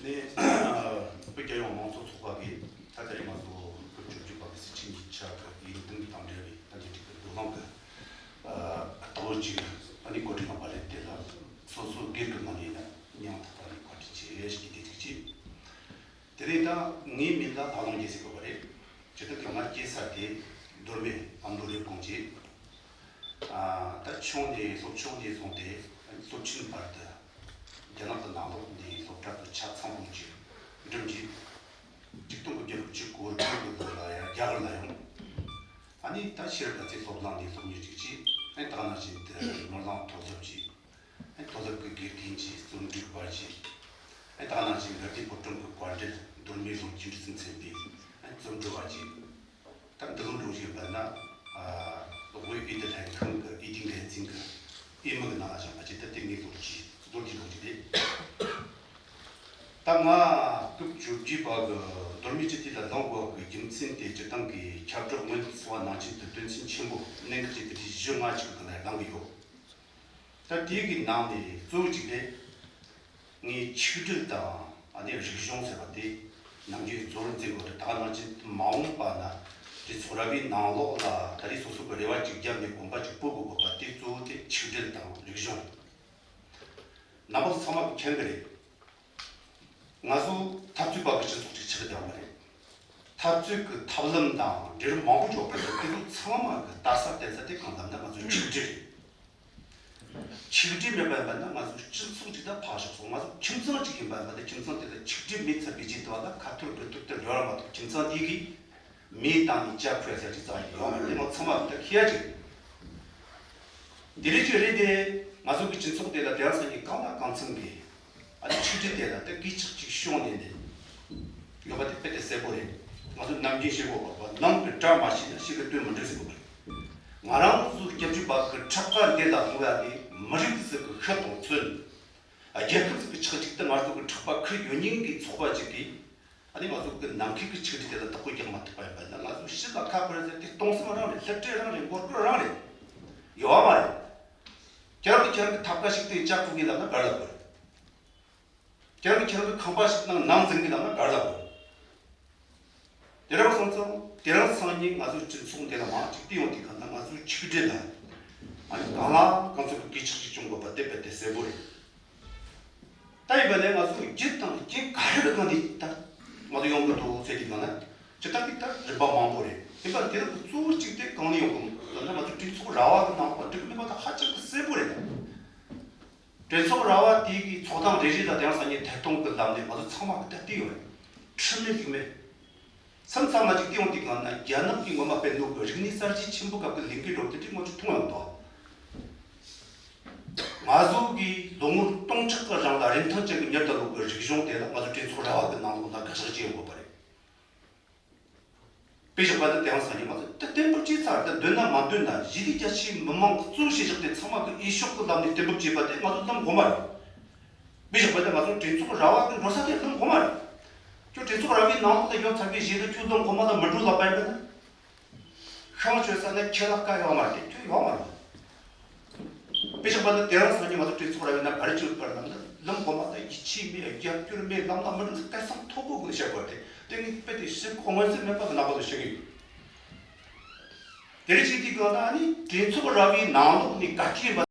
ནས་བོད་རྒྱལ་ཡོངས་མང་གཙོ་ཚོགས་པ་གིས་ད་ལྟ་ཡིན་ང་ཚོ་བོད་བཅོས་བསྒྱུར་པ་གི་སྲིད་ཁྲིམས་ཀྱི་ཆ་གི་ཡིག་དོན་གྱི་དང་འབྲེལ་བའི་ད་འདི་འགྲིག་གི་འགྲོ་ལམ་གི་ལྟ་བུ་ཅིག་ཨ་ནི་གོ་སྒྲིག་གནང་པ་རེད། དེ་ལ་སོ་སོ་སྒེར་གྱི་ངོས་ནས་ཡང་སྙིང་ཐག་པ་ནས་བཀའ་དྲིན་ཆེ་ཞུ་གི་དེ་གཅིག་བྱས། དེ་རིང་ད་ངའི་མིང་ལ་ལྷ་ལུང་རྒྱལ་མཚན་ཟེར་གོ་བ་རེད། སྤྱིར་བཏང་གི་ང་སྐྱེས་ས་དེ་མདོ་སྨད་ཨ་མདོ་རེབ་གོང་བྱས། ཨ་ད་ཆུང་ནས་སློབ་ཆུང་ནས་བཟུང་སྟེ་སློབ་ཆེན་བར་དུ་རྒྱ་ནག་གི་ནང་ལོགས་ནས་སློབ་གྲྭ་དུ་ཆ་ཚང་པོ་ཅིག་འགྲིམས་རྗེས་ཆིག་སྟོང་དགུ་བརྒྱ་དགུ་བཅུ་གོ་དྲུག་གི་ལོ་ལ་ཡང་རྒྱ་གར་ལ་ཡོང་། ཨ་ནི་ད་ཕྱིར་ད་ཚེ་སློབ་གླིང་ནས་སློབ་གཉེར་ཅིག་བྱས། ཨ་ནི་ད་ག་ནང་བཞིན་དུ་ནོར་གླིང་མཐོ་སློབ་ཅིག་ཨ་ནི་མཐོ་སློབ་ཀྱི་དགེ་རྒན་གྱི་རྩོམ་སྒྲིག་པ་བྱས། ཨ་ནི་ད་ག་ནང་བཞིན་དགའ་ལྡན་ཕོ་བྲང་གི་བཀའ་འགྲུལ་མདོ་སྨད་ལུང་གི་འབྲི་ཚུལ་ཚན་པའི་ཨ་ནི་རྩོམ་སྒྲིག་པ་བྱས། ད་འདི་ལོ་འགྲོ་བཞིན་པ་ན་ཨ་བོད་ཨེ་ཏི་ལྷན་ཁང་གི་ཨེ་ཏི་འགན་འཛིན་གྱི་ཨེ་མི་གི་ནང་ལ་བཞག་པ་བྱས། ད་ལྟ་ངའི་ལོ་གཅིག་ལོ་གཅིག་ལོ་གཅིག་རེད། ད་ང་སྐབས་བཅོ་བརྒྱད་པ་གི་མདོ་སྨད་སྤྱི་འཐུས་ལ་ལངས་དགོས་པ་གི་རྒྱུ་མཚན་དེ་སྤྱིར་བཏང་གི་ཁྱབ་བསྒྲགས་སྔོན་ཚུད་པ་ནང་བཞིན་དུ་དོན་ཚན་ཆེན་པོ་གནད་འགག་ཅན་དེ་བཞི་ལྔ་ཅིག་གི་ནང་ལངས་གི་ཡོད། ད་དེ་གི་ནང་ནས་གཙོ་བོ་གཅིག་དེ་ངས་ཆིག་སྒྲིལ་དང་ཨ་ནི་རིག་གཞུང་ཟེར་བ་དེ་ནམ་རྒྱུན་གཙོ་བོར་འཛིན་དགོས་རེད། ད་ག་ནང་བཞིན་མ་འོངས་པ་ན་སྤྱི་ཚོགས་ར་བའི་ནང་ལོགས་ལ་ད་རེས་སོ་སོ་གི་རེ་བ་ཅིག་བརྒྱབ་ནས་གོམ་པ་ཅིག་སྤོ་དགོས་དགོས་པ་དེ་གཙོ་བོ་དེ་ཆིག་སྒྲིལ་དང་རིག་གཞུང་རེད། རྣམ་པ་ཚོ་ཚང་མ་གིས་མཁྱེན་གི་རེད། ང་ཚོ་འཐབ་རྩོད་པ་གི་སྤྱི་ཚོགས་ཅིག་ཆགས་བསྡད་པ་རེད། འཐབ་རྩོད་ཀྱི་ཐབས་ལམ་དང་འབྲེལ་མང་པོ་འཇོག་པ་རེད། དེ་ཚོ་ཚང་མ་གི་ལྟ་ས་བསྟན་ས་དེ་གང་ལྟར་ན་ང་ཚོ་ཆིག་སྒྲིལ་རེད། ཆིག་སྒྲིལ་མེད་པ་ཡིན་པ་ན་ང་ཚོ་སྤྱི་ཚོགས་ཅིག་ད་ཕར་ཞོག་སོང་། ང་ཚོ་ཁྱིམ་ཚང་ཅིག་ཡིན་པ་ཡིན་པ་ན་ཁྱིམ་ཚང་དེ་ལ་ཆིག་སྒྲིལ་མེད་ཚར་བའི་རྗེས་དུ་བ་ལ་ཁ་ཐོར་དགུ་ཐོར་དུ་འགྲོ་ར་མ་ཐུབ། ཁྱིམ་ཚང་དེ་གིས་མེ་བཏང་ནས་ཇ་ཁོལ་ས་ཅིག་ཙམ་ཡིན་ཡོད་མ་རེད། དེ་ང་ཚང་མ་གི་ད་ཁྱེད་ཡ་ཅིག་རེད། དེ་རིགས་ཅིག་རེད་དེ། ང་ཚོ་གི་སྤྱི་ཚོགས་དེ་ལ་དེང་སང་གི་གང་ལ་གང་འཚམ་གི་ཨ་ནི་ཆིག་སྒྲིལ་དེ་ལ་ད་གི་ཆག་ཅིག་བྱུང་ནས་ནས་ཡོད་པ་དེ་དཔེ་དེ་གསལ་པོ་རེད། ང་ཚོ་ནམ་རྒྱུན་བཤད་དགོས་པ་ནམ་གི་དགྲ་མ་ཤེས་ན་ཤི་གི་དོན་མི་འགྲུབ་ཟེར་དགོས་པ་རེད། ང་རང་ཚོ་སྐྱབས་བཅོལ་བ་གི་ཁྲག་པ་འདི་ལ་ལྷུང་ཡ་དེ་མི་རིགས་ཟིག་གི་ཤི་དང་གསོན། རྒྱལ་ཁབ་ཟིག་གི་ཆག་ཅིག་ཏུ་ང་ཚོ་གི་ཁྲག་པ་ཁུར་ཡོད་མཁན་གི་ཚོགས་པ་ཅིག་གིས། ཨ་ནི་ང་ཚོ་གི་ནམ་མཁའི་གི་ཆིག་སྒྲིལ་དེ་ལ་བདག་པོ་རྒྱག་མ་ཐུབ་པ་ཡིན་པ་ན་ང་ཚོ་ཕྱི་ལ་ཁ་ཕར་ཟེར་དེ་སྟོང་བསམ་རང་རེད། སླུ་བྲིད་རང་རེད། མགོ་སྐོར་རང་རེད། ཡོད་མ་རེད། ཁྱེད་རང་གི་ཁྱེད་རང་གི་ཐབ་ཀ་ཞིག་དེ་ལྕགས་ཕུག་གི་ལམ་ན་བར་ལ་བོར། ཁྱེད་རང་གི་ཁྱེད་རང་གི་ཁང་པ་ཞིག་ནང་ནང་འཛིང་གི་ལམ་ན་བར་ལ་བོར། དེ་རིང་སོང་ཙང་དེ་རིང་སང་ཉིན་ང་ཚོའི་སྤྱི་ཚོགས་འདི་ལ་མང་ཅིག་བལྟས་ཡོང་དུས་གང་ལྟར་ང་ཚོའི་ཆིག་སྒྲིལ་ལ་ཨ་ནི་གང་ལ་གང་འཚམ་གི་གུས་ཕྱག་ཅིག་བྱུང་དགོས་པ་དེ་རྦད་དེ་གསལ་པོ་རེད། ད་ཡིན་པ་ནས་ང་ཚོ་རྒྱུ་དང་རྐྱེན་ག་རེ་གི་སྒང་ནས་ད་ང་ཚོ་ཡོང་གི་འདུག་ཟེར་དུས་གང་ན་སྤྱིར་བཏང་གི་ད་རིམ་པ་མང་པོ་རེད། ཡིན་པ་དེ་དག་གི་གཙོ་བོ་གཅིག་དེ་གང་ནས་ཡོང་གི་ལབ་ན་ང་ཚོ་གྲོས་ཚོགས་ར་བ་གི་ནང་ལ་འགྲིག་གི་མེད་པ་ད་ཧ་ཅང་གི་གསལ་པོ་རེད། གྲོས་ཚོགས་ར་བ་དེ་གི་ཚོགས་ཐེངས་རེ་རེ་ལ་དེང་སང་ཉིན་ཐད་གཏོང་གི་ལམ་ནས་ང་ཚོ་ཚང་མ་གི་ད་བལྟས་ཡོད་རེད། ཁྲིམས་མེད་ལུགས་མེད། མཚམས་མཚམས་མ་ཅིག་བལྟས་ཡོང་དུས་གང་ན་རྒྱ་ནག་གིས་ངོ་མ་སྤེལ་ནོ་གི་རིག་གནས་གསར་བརྗེ་ཆེན་པོ་སྐབས་ཀྱི་ལས་འགུལ་རོབ་དེ་འདྲ་ང་ཚོས་མཐོང་ཡོང་འདུག་ང་ཚོ་གིས་ལོ་ངོ་སྟོང་ཕྲག་གི་རིང་ལ་རིན་ཐང་ཅན་གྱི་མྱུར་དུ་ལོག་གི་རིག་གཞུང་དེ་ལ་ང་ཚོ་གྲོས་ཚོགས་ར་བ་གི་ནང་ལོགས་ལ་དགག་བཞག་བྱེད་ཡོང་དགོས་པ་རེད། དཔེ་བཞག་པ་ན་དེང་སང་ཉིན་ང་ཚོ་ད་བརྟན་པོ་བྱས་ཚར། ད་འདོད་ན་མ་འདོད་ན་ཞི་བདེ་རྒྱ་ཆེའི་མི་མང་གི་གཙོ་བྱས་བཞག་སྟེ་ཚང་མ་གི་འོས་ཤོག་གི་ལམ་ནས་གཏན་འབེབས་བྱས་པ་དེ་ང་ཚོ་ལམ་གོང་མ་རེད། དཔེ་བཞག་པ་ན་ང་ཚོ་གྲོས་ཚོགས་ར་བ་གི་འགྲོ་ས་དེ་ལམ་གོང་མ་རེད། ཁྱོད་གྲོས་ཚོགས་ར་བའི་ནང་ལོགས་ལ་ཡོད་ཚར་བའི་རྗེས་ལ་ཁྱོད་ལམ་གོང་མ་ལ་མི་འགྲོ་ལབ་པ་ཡིན་པ་ན། ཤང་བཅོལ་ས་ན་ཁྱེད་ལ་བཀའ་ཡོད་མ་རེད། ཁྱོད་ཡོད་མ་རེད། དཔེ་བཞག་པ་ན་དེ་རིང་སང་ཉིན་ང་ཚོ་གྲོས་ཚོགས་ར་བའི་ནང་ག་རེ་བྱེད་པར་ལབ་ན་ལམ་གོང་མ་ལ་ཡིད་ཆེས་མེད། རྒྱབ་སྐྱོར་མེད། ལམ་ལ་མི་འགྲོ་ས་སྐད་གསང་མཐོ་པོ་གི་བཤད་དགོས་རེད། དེ་ངས་དཔེ་དེ་ཞིབ་ཁོ་མངོན་གསལ་མེད་པ་གི་ནག་པོ་དུ་བཤད་གི་ཡོད། དེ་རིང་ཅིག་དེ་གང་ལྟར་ཨ་ནི་གྲོས་ཚོགས་ར་བའི་ནང་ལོགས་ནས་ག་ཅི་ཡིན་པ།